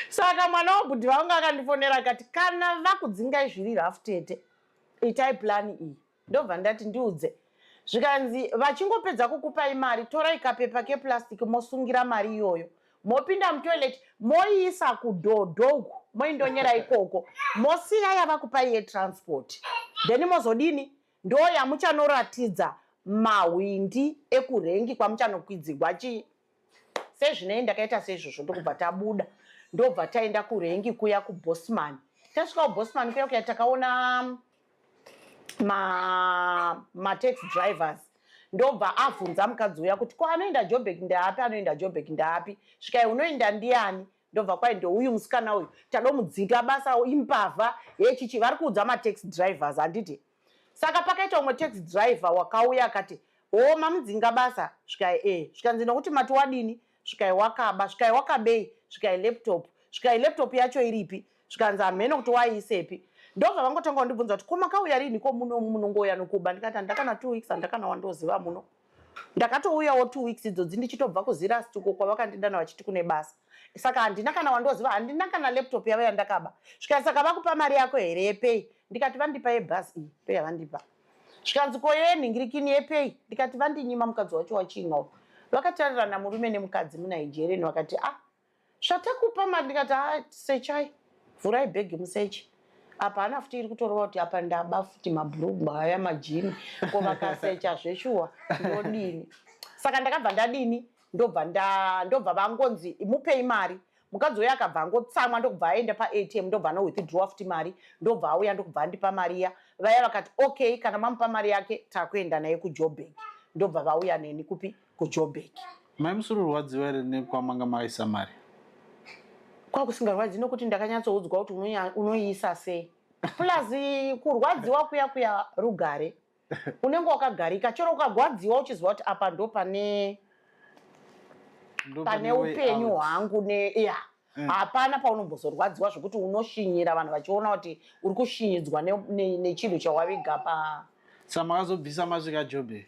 Saka mwana wabhudhi vangu akandifonera akati kana vakudzingai zviri rafu tete itai plan iyi. Ndobva ndati ndiudze. Zvikanzi vachingopedza kukupai mari torai kapepa keplastic mosungira mari iyoyo. Mopinda mutoilet moiisa kudhodho uku moindonyera ikoko. Mosiya yavakupai yetransport. Then mozodini? Ndo yamuchanoratidza mahwindi ekurengi kwamuchanokwidzigwa chii. Sezvinei ndakaita seizvozvo ndokubva tabuda. Ndobva taenda kurengi kuya kuBosman. Tasvika kuBosman kuya kuya takaona mataxi drivers. Ndobva abvunza mukadzi uya kuti ko anoenda Joburg ndaapi, anoenda Joburg ndaapi. Svikai unoenda ndiani? Ndobva kwai ndouyu musikana uyu tadomudzinga basa imbavha yechichi. Vari kuudza mataxi drivers handiti. Saka pakaita umwe taxi driver wakauya akati ho mamudzinga basa. Svikai Zvikanzi nokuti mati wadini? Svikai wakaba. Svikai wakabei? Svikai laptop. Svikai laptop yacho iripi? Zvikanzi hameno kuti waiisepi. Ndobva vangotanga kundibvunza kuti ko makauya rini ko muno munongouya nokuba. Ndikati handakana 2 weeks handakana wandoziva muno. Ndakatouyawo 2 weeks idzodzi ndichitobva kuZeerust uko kwavakandidana vachiti kune basa. Saka handina kana wandoziva, handina kana laptop yavo yandakaba. Svikai, saka vakupa mari yako here yepay? Ndikati vandipa yebhasi iyi, ndoyavandipa. Zvikanzi ko yenhingirikini yepay? Ndikati vandinyima. Mukadzi wacho wachimwa. Vakatarirana murume nemukadzi muNigerian, vakati, "Ah, zvatakupa mari." Ndikati, "A, sechai, vhurai bhegi museche apa." Hana futi iri kutorova kuti apa ndaba futi mabhurugwa aya, majini. Ko vakasecha zveshuwa ndodini? Saka ndakabva ndadini, ndobva vangonzi mupei mari. Mukadzi uyo akabva angotsamwa, ndokubva aenda paATM, ndobva anowithdrawa futi mari, ndobva auya, ndokubva andipa mari iya. Vaya vakati, "Okay, kana mamupa mari yake, takuenda naye kuJoburg." Ndobva vauya neni kupi? KuJoburg. Mai musuri rwadziwa here nekwamanga maisa mari? Kwakusingarwadzi, nokuti ndakanyatsoudzwa kuti unoiisa sei. Plus kurwadziwa kuya kuya rugare, unenge wakagarika. Chero ukagwadziwa uchiziva kuti apa ndo pane pane upenyu hwangu neya, hapana paunombozorwadziwa zvokuti unoshinyira vanhu vachiona kuti uri kushinyidzwa nechinhu chawaviga pa. Saka makazobvisa masvika Joburg?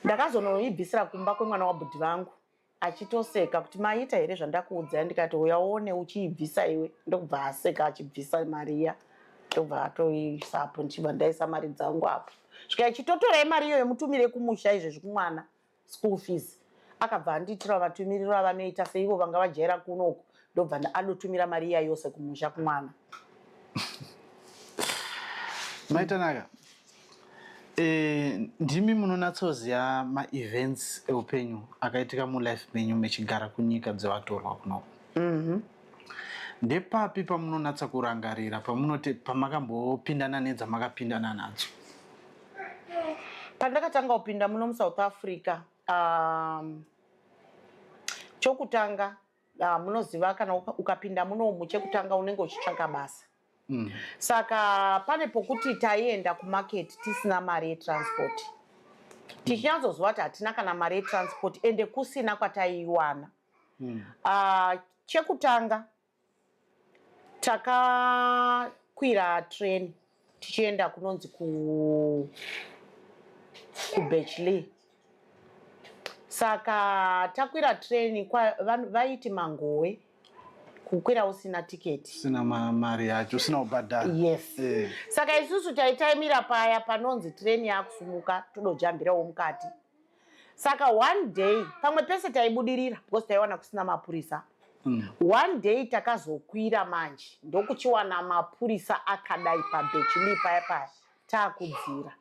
Ndakazonoibvisira kumba kwemwana wabhudhi vangu, achitoseka kuti, "Maita here zvandakuudzai?" Ndikati, "Uya uone uchiibvisa iwe." Ndokubva aseka achibvisa mari iya, ndobva atoisapo, ndichibva ndaisa mari dzangu apo. Svika ichitotorai mari iyoyo mutumire kumusha izvezvi kumwana school fees. Akabva andiitira vatumiriro avanoita seivo vanga vajaira kunoku, ndobva adotumira mari iya yose kumusha kumwana. Maitanaka, ndimi munonatsoziva maevents eupenyu akaitika mulife menyu mechigara kunyika dzevatorwa kunoko. Ndepapi pamunonatsa kurangarira pamunoti pamakambopindana nedzamakapindana nadzo? Pandakatanga kupinda muno muSouth Africa, chokutanga, munoziva kana ukapinda munomu, chekutanga unenge uchitsvaka basa. Saka pane pokuti taienda kumarket tisina mari yetransport, tichinyatsoziva kuti hatina kana mari yetransport, ende kusina kwataiiwana. Chekutanga takakwira train tichienda kunonzi kuBirchleigh. Saka takwira train, vaiti mangowe kukwira usina tiketi. Usina mari yacho, usina kubhadhara. Yes. Saka isusu taitaimira paya panonzi train yakusumuka, todojambirawo mukati. Saka one day, pamwe pese taibudirira because taiwana kusina mapurisa. One day takazokwira manje, ndokuchiwana mapurisa akadai paBirchleigh paya paya taakudzira,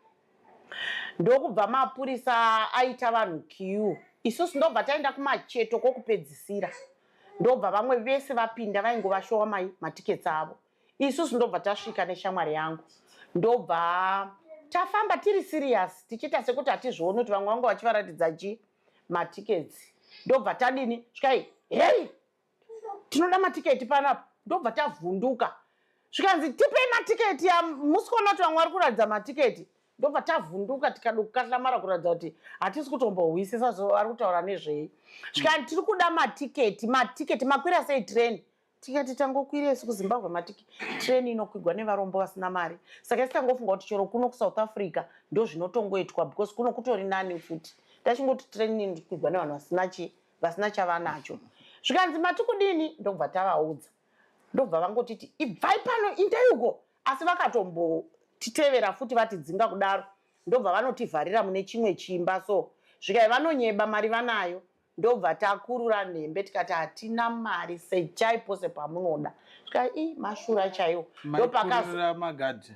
ndokubva mapurisa aita vanhu queue. Isusu ndobva taenda kumacheto kwokupedzisira, ndobva vamwe vese vapinda, vaingovashowa mai matiketsi avo. Isusu ndobva tasvika neshamwari yangu, ndobva tafamba tiri serious, tichiita sekuti hatizvioni kuti vamwe vanga vachivaratidza chi matiketsi. Ndobva tadini, svikai, "Hei, tinoda matiketi panapa." Ndobva tavhunduka, zvikanzi, "Tipei matiketi, musi kuona kuti vamwe vari kuratidza matiketi." Ndobva tavhunduka, tikadokukahlamara kuratidza kuti hatisi kutombohwisisa so vari kutaura nezvei. Svikani, "Tiri kuda matiketi, matiketi, makwira sei train?" Tikati, "Tangokwira isu kuZimbabwe matiki train inokwigwa nevarombo vasina mari." Saka isi tangofunga kuti chero kuno kuSouth Africa ndo zvinotongoitwa, because kuno kutori nani futi. Tachingoti train inokwigwa nevanhu vasina chi vasina chavanacho. Zvikanzi, "Mati kudini?" Ndobva tavaudza, ndobva vangotiti, "Ibvai pano, indai uko." Asi vakatombotitevera futi, vatidzinga kudaro, ndobva vanotivharira mune chimwe chimba. So zvikai, vanonyeba, mari vanayo. Ndobva takurura nhembe, tikati, "Hatina mari, sechai pose pamunoda." Zvikai, "I mashura chaiwo." Maikurira magadhi?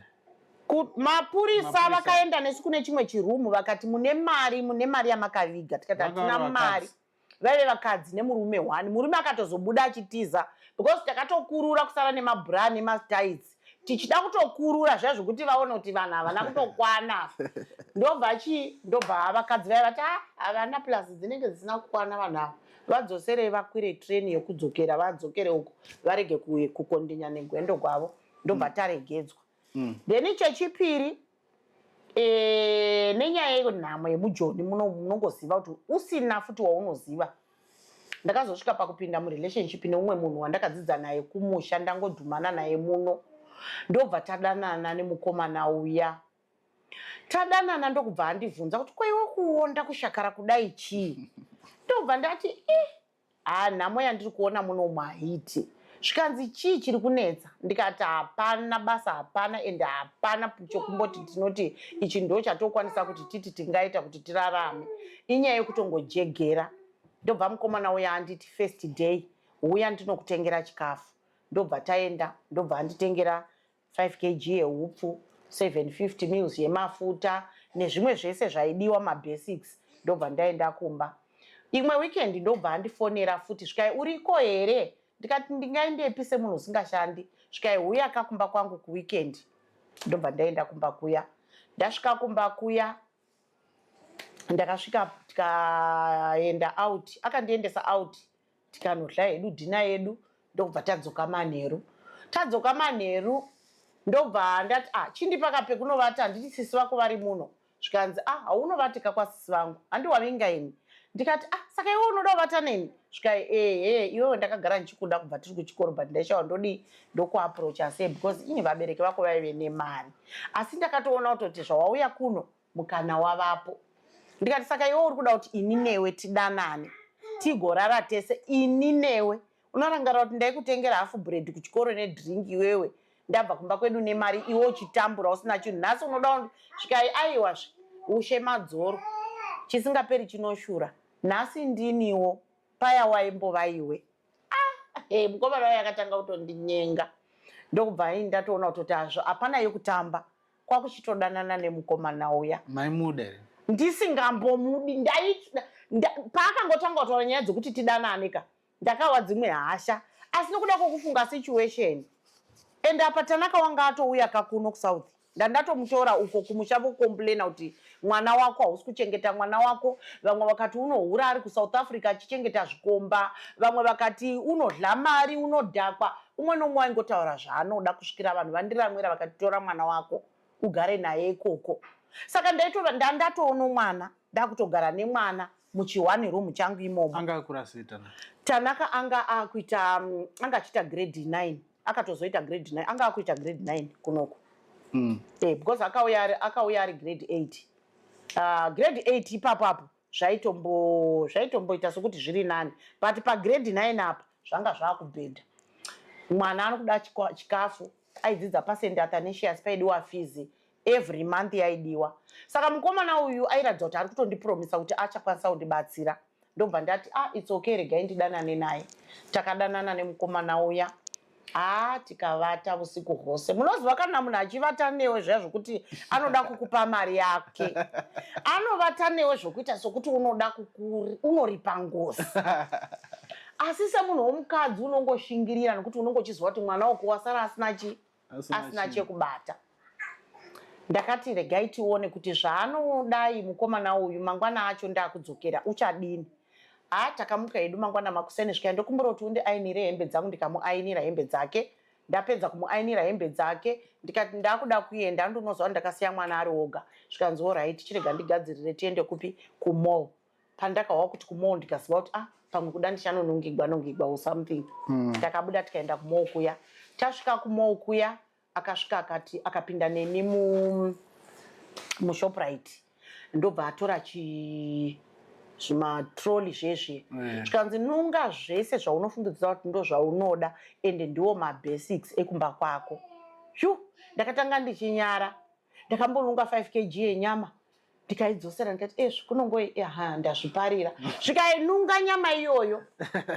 Mapurisa. Mapurisa. Vakaenda nesu kune chimwe chirumu, vakati, "Mune mari? Mune mari yamakaviga?" Tikati, Vanga "Hatina vari mari." vakadzi. Vaive vakadzi nemurume one. Murume akatozobuda achitiza because takatokurura kusara nemabra nematights, tichida kutokurura zviya zvokuti vaone kuti vanhu havana kutokwana. Ndobva chii, ndobva vakadzi vaya vati, "Ah, havana, plus dzinenge dzisina kukwana vanhu ava, vadzoserei vakwire train yekudzokera, vadzokere uko, varege kukondinya negwendo gwavo." Ndobva taregedzwa. Then chechipiri, nenyaya yenhamo yemujoni, munongoziva kuti usina futi waunoziva. Ndakazosvika pakupinda murelationship neumwe munhu wandakadzidza naye kumusha, ndangodhumana naye muno, ndobva tadanana nemukomana uya. Tadanana ndokubva andibvunza kuti kwaiwe kuonda kushakara kudai chii? Ndobva ndati eh, haa nhamo yandiri kuona muno maiti. Zvikanzi chii chiri kunetsa? Ndikati hapana basa, hapana ende hapana chokumboti tinoti ichi ndo chatokwanisa kuti titi tingaita kuti tirarame. Inyaya yekutongojegera. Ndobva mukomana uya anditi first day huya ndinokutengera chikafu. Ndobva taenda, ndobva anditengera 5 kg yehupfu, 750 mils yemafuta nezvimwe zvese zvaidiwa mabasics. Ndobva ndaenda kumba. Imwe weekend ndobva andifonera futi svikai uriko here? Ndikati ndingaendepi semunhu usingashandi. Svikai huya kakumba kwangu kuweekend. Ndobva ndaenda kumba kuya. Ndasvika kumba kuya ndakasvika tikaenda out, akandiendesa out tikanodla hedu dhina yedu ndokubva tadzoka manheru. Tadzoka manheru ndobva ndati ah, chindipa kapekunovata handiti sisi vako vari muno. Zvikanzi ah, haunovatika kwasisi vangu handiwavinga ini. Ndikati ah, saka iwe unoda kuvata neni? Zvikai ehe, iwewe ndakagara ndichikuda kubva tiri kuchikoro but ndaishawa ndodii ndokuaprocha sei because ini vabereki vako vaive nemari, asi ndakatoona kutoti zvawauya kuno mukana wavapo. Ndikati saka iwe uri kuda kuti ini newe tidanane tigorara tese ini newe? Unorangarira kuti ndaikutengera hafu bread kuchikoro nedrink iwewe ndabva kumba kwedu nemari iwe uchitambura usina chinhu, nhasi unoda svikai aiwazve ushe madzoro chisingaperi chinoshura, nhasi ndiniwo paya waimbova iwe. Ah, hey, mukomana waye akatanga kutondinyenga ndokubva ini ndatoona kutoti hazvo hapana yekutamba kwakuchitodanana nemukomana uya. Maimuda here? Ndisingambomudi. Paakangotanga kutaura nyaya dzekuti tidanane ka, ndakawa dzimwe hasha, asi nokuda kwokufunga situation and apa Tanaka wanga atouya kakuno kuSouth, ndandatomutora uko kumusha vokomplaina kuti mwana wako hausi kuchengeta mwana wako. Vamwe vakati unohura ari kuSouth Africa achichengeta zvikomba, vamwe vakati unodla mari unodhakwa. Umwe nomwe waingotaura zvaanoda kusvikira vanhu vandiramwira vakati tora mwana wako ugare naye ikoko. Saka ndaitova ndandatoona mwana, ndakutogara nemwana muchihwani room changu imomo. Anga akura sei Tanaka? Tanaka anga akuita anga achiita grade 9, akatozoita grade 9, anga akuita grade 9 kunoku. Eh, because akauya ari grade 8. Grade 8 ipapo apo zvaitomboita sokuti zviri nani, but pagrade 9 apa zvanga zvakubhedha. Mwana anokuda chikafu, aidzidza paSt Athanasius, paidiwa fees every month yaidiwa. Saka mukomana uyu airatidza kuti ari kutondipromisa kuti achakwanisa kundibatsira. Ndobva ndati ah, it's okay, regai ndidanane naye. Takadanana nemukomana uya, haa tikavata usiku hwose. Munoziva kana munhu achivata newe zviya zvokuti anoda kukupa mari yake, anovata newe zvokuita sokuti unoda unoripa ngozi, asi semunhu womukadzi unongoshingirira nekuti unongochiziva kuti mwana wako wasara asina chi asina chekubata. Ndakati regai tione kuti zvaanodai mukomana uyu mangwana acho ndakudzokera uchadini. Haa takamuka hedu mangwana makuseni, svika ndokumbura kuti undiainire hembe dzangu, ndikamuainira hembe dzake. Ndapedza kumuainira hembe dzake ndikati ndakuda kuenda, andinozwa ndakasiya mwana ari oga. Zvikanzi alright, chirega ndigadzirire tiende kupi, kumall. Pandakahwa kuti kumall ndikaziva kuti ah, pamwe kuda ndichanonongigwa nongigwa or something. Takabuda tikaenda kumall kuya. Tasvika kumall kuya akasvika akati akapinda neni muShoprite, ndobva atora zvimatroli zvezvi. Zvikanzi nunga zvese zvaunofungidzira kuti ndo zvaunoda ende ndiwo mabasics ekumba kwako. Shu ndakatanga ndichinyara, ndakambonunga 5 kg yenyama ndikaidzosera, ndikati ezvi kunongoi aha ndazviparira. Zvikainunga nyama iyoyo,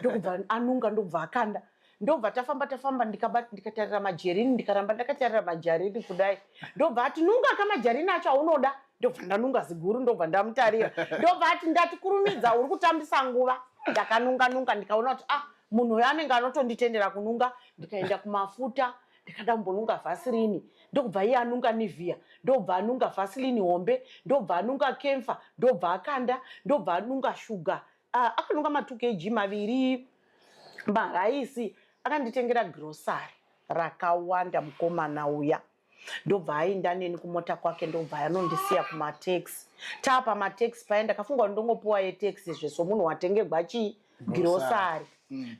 ndokubva anunga, ndokubva akanda. Ndobva tafamba tafamba, ndikatarira majerini, ndikaramba ndakatarira majarini kudai, ndobva ati nunga kamajarini acho aunoda. Ndobva ndanunga ziguru, ndobva ndamutarira, ndobva ati ndati kurumidza uri kutambisa nguva. Ndakanunga nunga ndikaona kuti ah, munhu uyu anenge anotonditendera kununga. Ndikaenda kumafuta, ndikada kumbonunga vhasirini, ndokubva iye anunga Nivea, ndobva anunga vhasilini hombe, ndobva anunga camphor, ndobva akanda, ndobva anunga shuga. Ah, akanunga ma 2 kg maviri maraisi. Akanditengera grocery rakawanda mukomana uya, ndobva aenda neni kumota kwake, ndobva anondisiya kumataxi. Taapa mataxi paya ndakafunga kuti ndongopuwa yetaxi zve somunhu watengegwa chii grocery.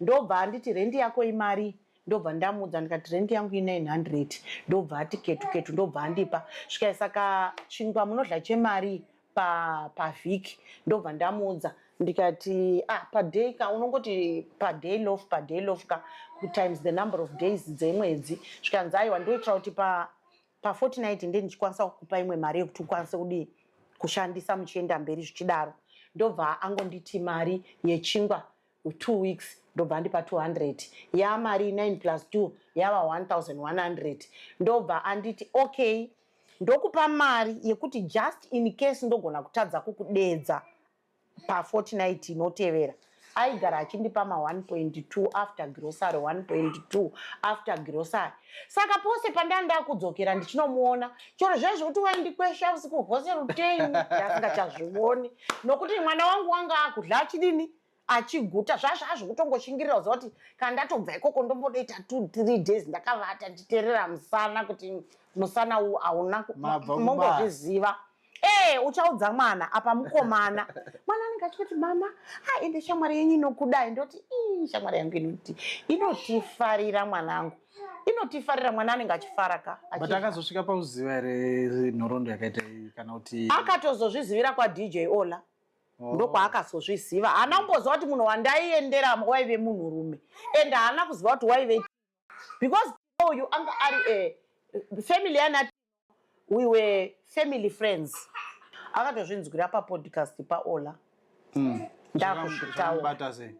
Ndobva anditi rendi yako imari. Ndobva ndamuudza ndikati rent yangu i900. Ndobva ati ketu ketu, ndobva andipa. Svikai, saka chingwa munodla chemari pavhiki? Ndobva ndamuudza ndikati, ah, paday ka, unongoti paday loaf, paday loaf ka, times the number of days dzemwedzi. Zvikanzi, aiwa, ndoitira kuti pa fortnight nde ndichikwanisa kukupa imwe mari yekuti ukwanise kudii, kushandisa muchienda mberi zvichidaro. Ndobva angonditi mari yechingwa 2 weeks, ndobva andipa 200 yamari, 9 plus 2 yava 1100. Ndobva anditi, okay, ndokupa mari yekuti just in case ndogona kutadza kukudedza pafortnight inotevera. Aigara achindipa ma1.2 after grocery, 1.2 after grocery. Saka pose pandanga kudzokera ndichinomuona, chero zviya zvekuti waindikwesha usiku hwose ruteni, ndasingachazvioni, nokuti mwana wangu wanga akudla achidini, achiguta. Zvazvazvo kutongoshingirira kuziva kuti kana ndatobva ikoko ndombodoita 2-3 days ndakavata, ndichiteerera musana, kuti musana uwu hauna Mabva kubasa. Mongozviziva ee, uchaudza mwana apa mukomana, mwana anenge achiti, mama, a ende shamwari yenyu inokudai. Ndoti, ii, shamwari yangu inoti inotifarira, mwanangu, inotifarira. Mwana anenge achifara ka. But akazosvika pakuziva here nhoroondo yakaita iyi, kana kuti? Akatozozvizivira kwaDJ Ola. Oh. Ndokwaakazozviziva. Haana kumboziva kuti munhu wandaiendera waive munhurume, and haana kuziva kuti waive, because uyu anga ari family yana, we were family friends. Akatozvinzwira papodcast paOla. Ndakuzvitaura. Zvakamubata sei?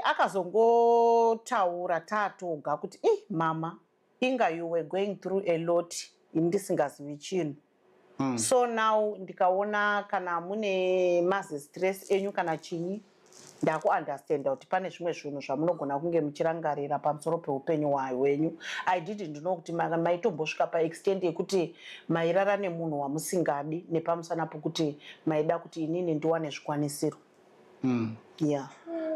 Akazongotaura tatoga kuti, i mama, inga you were going through a lot, ini ndisingazivi chinhu. So now ndikaona kana mune mazistress enyu kana chinyi, ndakuunderstanda kuti pane zvimwe zvinhu zvamunogona kunge muchirangarira pamusoro peupenyu hwenyu. I didn't know kuti maitombosvika paextent yekuti mairara nemunhu wamusingadi nepamusana pokuti maida kuti inini ndiwane zvikwanisiro. Yeah.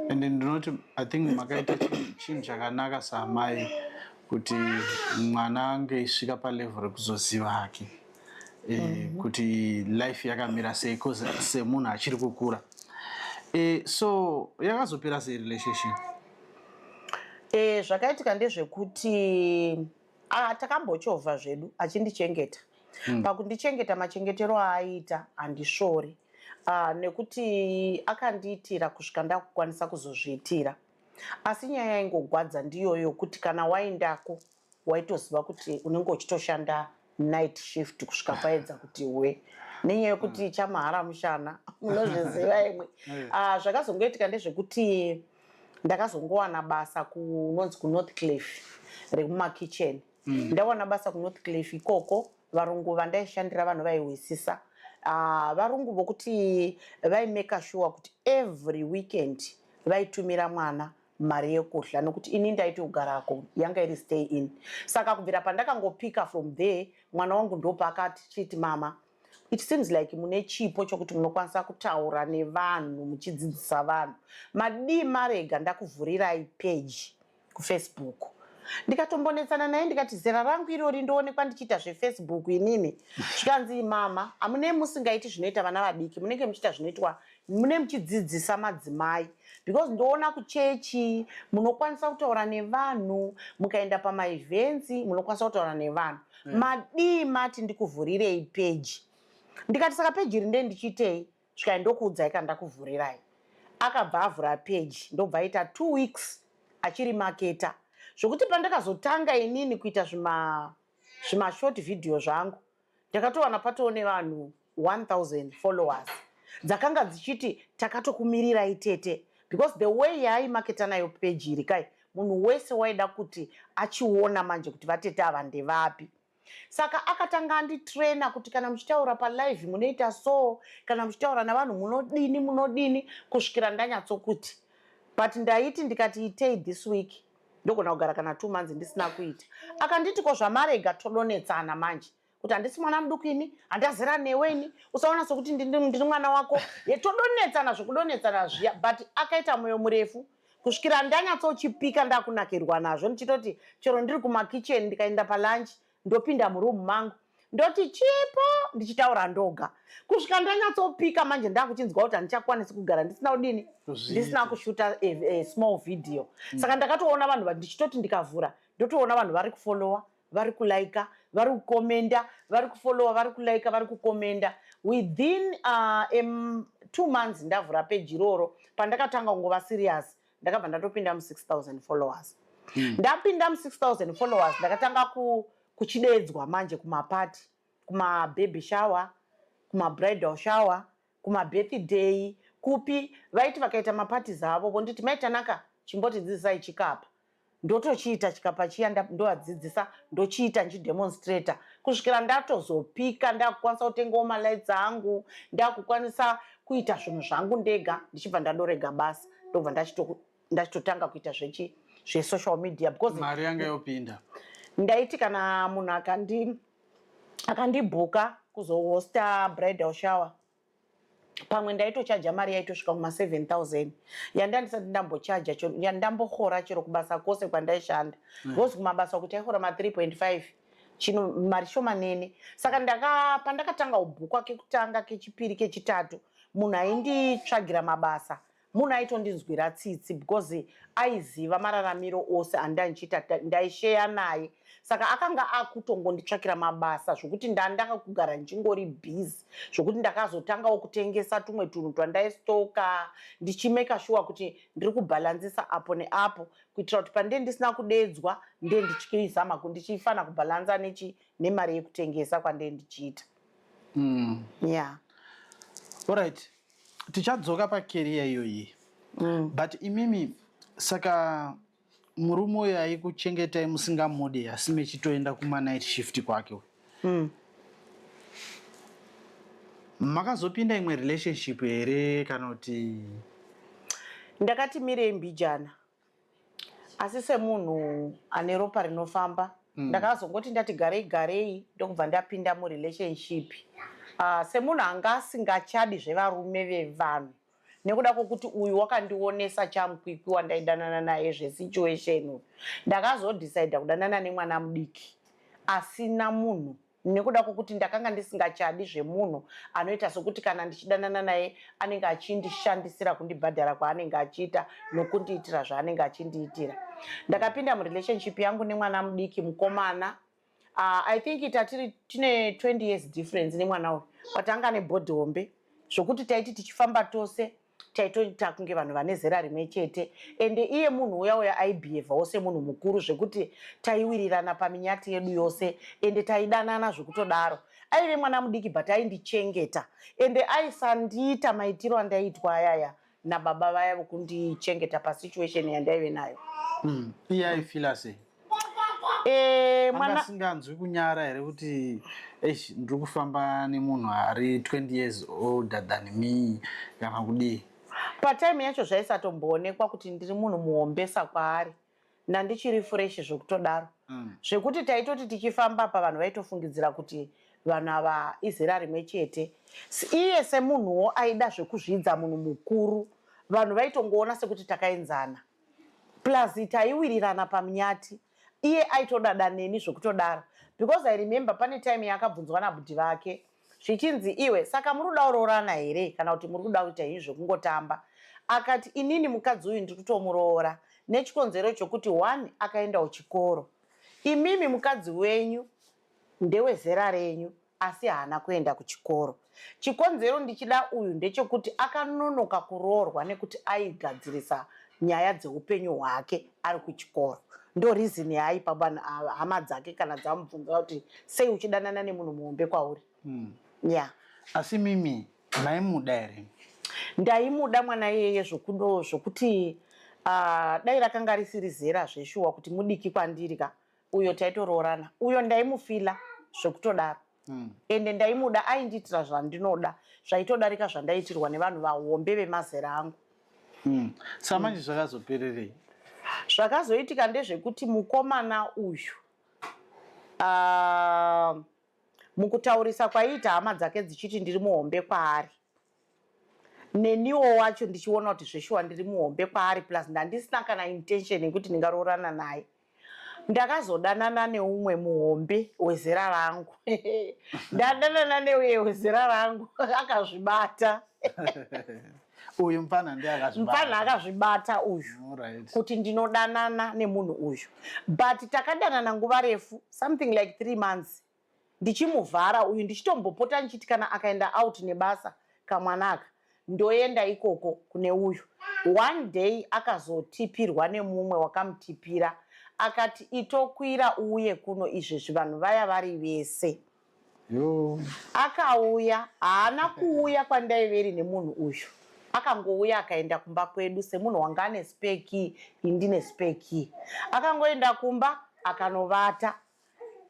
And ndinoti, I think makaita chinhu chakanaka saamai kuti mwana ange aisvika palevel rekuzoziva hake kuti life yakamira sei, cause semunhu achiri kukura. So yakazopera sei relationship? Zvakaitika ndezvekuti, ah, takambochovha zvedu achindichengeta. Pakundichengeta, machengetero aaita handisvori, ah, nekuti akandiitira kusvika ndakukwanisa kuzozviitira. Asi nyaya yaingogwadza ndiyoyo yokuti kana waendako waitoziva kuti unenge uchitoshanda night shift kusvika paedza kuti we, nenyaya yekuti chamahara mushana, munozviziva imwe. Ah, zvakazongoitika ndezvekuti ndakazongowana basa kunonzi kuNorth Cliff remumakitchen. Ndawana basa kuNorth Cliff ikoko, varungu vandaishandira vanhu vaihwisisa. Varungu vokuti vaimeka sure kuti every weekend vaitumira mwana mari yekudya, nokuti ini ndaiti kugarako yanga iri stay in. Saka kubvira pandakangopika from there, mwana wangu ndopaakati chiti, mama, it seems like mune chipo chokuti munokwanisa kutaura nevanhu muchidzidzisa vanhu. Madii marega ndakuvhurirai page kuFacebook? Ndikatombonetsana naye ndikati, zera rangu irori ndoonekwa ndichiita zveFacebook inini? Zvikanzi, mama, hamune musingaiti zvinoita vana vadiki, munenge muchiita zvinoitwa, mune muchidzidzisa madzimai, because ndoona kuchechi munokwanisa kutaura nevanhu, mukaenda pamaevents munokwanisa kutaura nevanhu. Madii mati ndikuvhurirei page? Ndikati, saka page iri ndee ndichiitei? Svikai ndokuudzai kana ndakuvhurirai. Akabva avhura page, ndobva aita 2 weeks achiri maketa, zvokuti pandakazotanga inini kuita zvimashort video zvangu, ndakatowana patoo nevanhu 1000 followers dzakanga dzichiti, takatokumirirai tete, because the way yaaimaketa nayo page iri kai, munhu wese waida kuti achiona manje kuti vatete ava ndevapi. Saka akatanga anditraina kuti kana muchitaura palive munoita so, kana muchitaura navanhu munodini, munodini, kusvikira ndanyatsokuti. But ndaiti ndikati itei this week, ndogona kugara kana 2 months ndisina kuita. Akanditi, ko zvamarega todonetsana manje, kuti handisi mwana muduku ini, handazera newe ini, usaona sokuti ndiri mwana wako. Todonetsana zvokudonetsana zviya, but akaita mwoyo murefu kusvikira ndanyatsochipika, ndakunakirwa nazvo, ndichitoti chero ndiri kumakicheni, ndikaenda palunch ndopinda murumu mangu. Ndoti chipo, ndichitaura ndoga kusvika ndanyatsopika. Manje ndakuchinzwa kuti handichakwanisi kugara ndisina kudini, ndisina kushuta a small video. Saka ndakatoona vanhu, ndichitoti ndikavhura ndotoona vanhu vari kufollowa, vari kulaika, vari kukomenda, vari kufollowa, vari kulaika, vari kukomenda. Within 2 months ndavhura peji iroro, pandakatanga kungova serious, ndakabva ndatopinda mu6000 followers. Ndapinda mu6000 followers, ndakatanga kuchidedzwa manje kumapati, kumababy shower, kumabridal shower, kumabirthday, kupi. Vaiti vakaita maparties avo vonditi, "Maitanaka, chimbotidzidzisai chikapa." Ndotochiita chikapa chiya, ndovadzidzisa, ndochiita ndichidemonstrata kusvikira ndatozopika, ndakukwanisa kutengawo malights angu, ndakukwanisa kuita zvinhu zvangu ndega. Ndichibva ndadorega basa, ndobva ndachitotanga kuita zvechi zvesocial media because mari yanga yopinda. Ndaiti kana munhu akandibhuka kuzohosta bridal shower, pamwe ndaitochaja mari yaitosvika kuma7000, yanda ndisati ndambochaja, yandambohora chero kubasa kwose kwandaishanda, because kumabasa kuti taihora ma3.5 chino, mari shomanene. Saka pandakatanga kubhukwa kekutanga, kechipiri, kechitatu, munhu ainditsvagira mabasa, munhu aitondinzwira tsitsi because aiziva mararamiro ose andandichiita, ndaisheya naye. Saka akanga akutongonditsvakira mabasa zvokuti ndandanga kugara ndichingori busy, zvokuti ndakazotangawo kutengesa tumwe tunhu twandaistoka, ndichimeka sure kuti ndiri kubhalanzisa apo neapo, kuitira kuti pandee ndisina kudedzwa, ndee ndichizama ndichifana kubhalanza nemari yekutengesa kwandee ndichiita. Yeah. Alright, tichadzoka pacareer iyoyi. But imimi, saka murume uyo aikuchengetai musingamudi, asi mechitoenda kumanight shift kwake. Makazopinda imwe relationship here kana kuti? Ndakati mirei mbijana, asi semunhu ane ropa rinofamba, ndakazongoti ndati garei garei, ndokubva ndapinda murelationship semunhu anga asingachadi zvevarume vevanhu, nekuda kwokuti uyu wakandionesa chamukwikwi wandaidanana naye zvesituation uyu. Ndakazodhisaidha kudanana nemwana mudiki asina munhu, nekuda kwokuti ndakanga ndisingachadi zvemunhu anoita sokuti kana ndichidanana naye anenge achindishandisira kundibhadhara kwaanenge achiita nokundiitira zvaanenge achindiitira. Ndakapinda murelationship yangu nemwana mudiki mukomana. I think tatiri tine 20 years difference nemwana uyu, but anga nebhodhi hombe zvokuti taiti tichifamba tose taitoita kunge vanhu vane zera rimwe chete. Ende iye munhu uya uya aibhihevhawo semunhu mukuru, zvekuti taiwirirana paminyati yedu yose, ende taidanana zvekutodaro. Aive mwana mudiki but aindichengeta, ende aisandiita maitiro andaiitwa ayaya nababa vaya vokundichengeta pasituation yandaive nayo. Iye aifila sei? Mwana Asinganzwi kunyara here kuti, "Eish, ndiri kufamba nemunhu ari 20 years older than me," kana kudii? Patime yacho zvaisatomboonekwa kuti ndiri munhu muhombesa kwaari, ndandichiri fresh zvekutodaro, zvekuti taitoti tichifamba pa vanhu vaitofungidzira kuti vanhu ava izera rimwe chete. Iye semunhuwo aida zvekuzvidza munhu mukuru, vanhu vaitongoona sekuti takaenzana, plus taiwirirana pamunyati. Iye aitodada neni zvekutodaro, because I remember pane time yaakabvunzwa nabhudhi vake zvichinzi, "Iwe, saka muri kuda kuroorana here kana kuti muri kuda kuita ini zvekungotamba?" Akati, "Inini mukadzi uyu ndiri kutomuroora nechikonzero chokuti, one, akaendawo chikoro. Imimi mukadzi wenyu ndewezera renyu asi haana kuenda kuchikoro. Chikonzero ndichida uyu ndechekuti akanonoka kuroorwa nekuti aigadzirisa nyaya dzeupenyu hwake ari kuchikoro." Ndo reason yaaipa vanhu hama dzake kana dzamubvunza kuti, "Sei uchidanana nemunhu muhombe kwauri?" Yeah. Asi mimi maimuda here? Ndaimuda mwana iyeye zvokudo, zvokuti dai rakanga risiri zera zveshuwa kuti mudiki kwandiri ka, uyo taitoroorana. Uyo ndaimufila zvekutodaro, ende ndaimuda, aindiitira zvandinoda zvaitodarika zvandaitirwa nevanhu vahombe vemazera angu. Saka manje zvakazopererei? Zvakazoitika ndezvekuti mukomana uyu, mukutaurisa kwaiita hama dzake dzichiti ndiri muhombe kwaari, neniwo wacho ndichiona kuti zveshuwa ndiri muhombe kwaari, plus ndandisina kana intention yekuti ndingaroorana naye. Ndakazodanana neumwe muhombe wezera rangu. Ndadanana neuye wezera rangu akazvibata. Uyu mfana ndiye akazvibata. Mfana akazvibata uyu. Alright. Kuti ndinodanana nemunhu uyu. But takadanana nguva refu, something like 3 months. Ndichimuvhara uyu, ndichitombopota ndichiti kana akaenda out nebasa kamwana aka ndoenda ikoko kune uyu. One day akazotipirwa nemumwe wakamutipira akati itokwira uuye kuno izvezvi vanhu vaya vari vese. Yo. Akauya, haana kuuya kwandaiveri nemunhu uyu. Akangouya akaenda kumba kwedu semunhu wanga ane spare key, ini ndine spare key. Akangoenda kumba akanovata.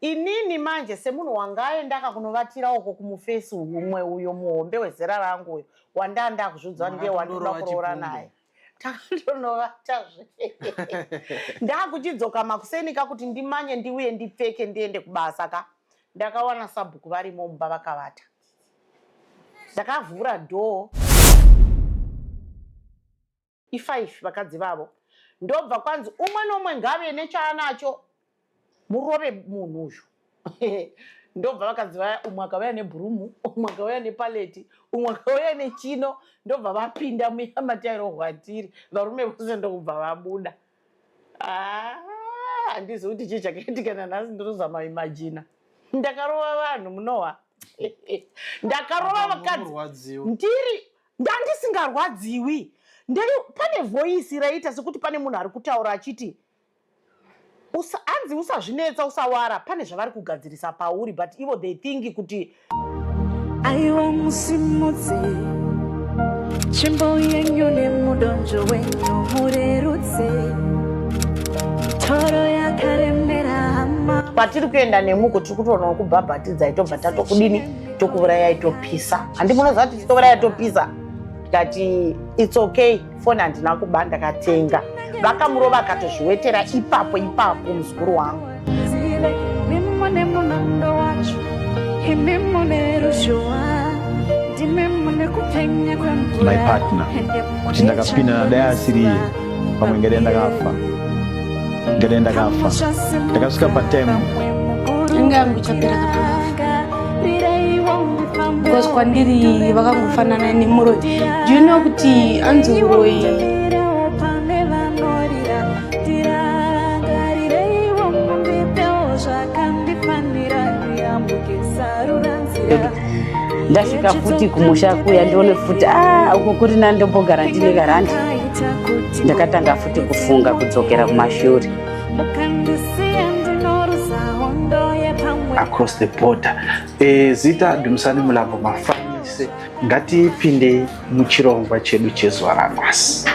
Inini manje semunhu wanga aenda kunovatira uko kumufesi umwe uyo muhombe wezera rangu uyo wandanga ndakuzviudza ndiye wandinoda Makatondorova kuroora chipundo. naye. Takatonovatazve. Ndakuchidzoka makuseni ka kuti ndimanye ndiuye ndipfeke ndiende kubasa ka. Ndakawana sabhuku varimo mumba vakavata. Ndakavhura door. I5 vakadzi vavo. Ndobva kwanzi umwe nomwe ngave nechaanacho murove munhu uyu. Ndobva vakadzi vaya, umwe akauya nebhurumu, umwe akauya nepaleti, umwe akauya nechino, ndobva vapinda muya matairohwa tiri. Varume vose ndokubva vabuda. Handizivi kuti chii chakaitika nanhasi, ndinozama imagina. Ndakarova vanhu munowa. Ndakarova vakadzi. Murwadziwa. Ndiri ndandisingarwadziwi. Ndiri pane voice raita sekuti pane munhu ari kutaura achiti anzi usazvinetsa, usawara, pane zvavari kugadzirisa pauri, but ivo they think kuti Aiwa musimudze tsvimbo yenyu nemudonzvo wenyu murerutse mitoro yakaremera hama. Patiri kuenda nemuko tiri kutoona kubhabhatidzai, tobva tatokudini, tokuurayai, topisa. Handi munoziva kuti titouraya topisa? Ndikati it's okay, foni handina kuba, ndakatenga. Vakamurova akatozviwetera ipapo ipapo muzukuru wangu. Zile imi mune munondo wacho, imi mune ruzhowa, ndimi mune kupenya kwemvura. My partner, kuti ndakapinda dai asiri iye pamwe ngadai ndakafa, ngadai ndakafa. Ndakasvika patime Inga yangu ichapera kana ndafa, because kwandiri vakangofanana nemuroi. Do you know kuti anzi uroi? Pane vanorira, ndirangarireiwo, mundipewo zvakandifanira, ndiyambuke sarura nzira. Ndasvika futi kumusha kuya ndione futi a uko kuri nani ndombogara ndine karandi. Ndakatanga futi kufunga kudzokera kumashure. Mukandisiya ndinoruza hondo yepamwe. Across the border. Zita Dumisani Mulambo Mafanise. Ngatipinde muchirongwa chedu chezuva ranhasi.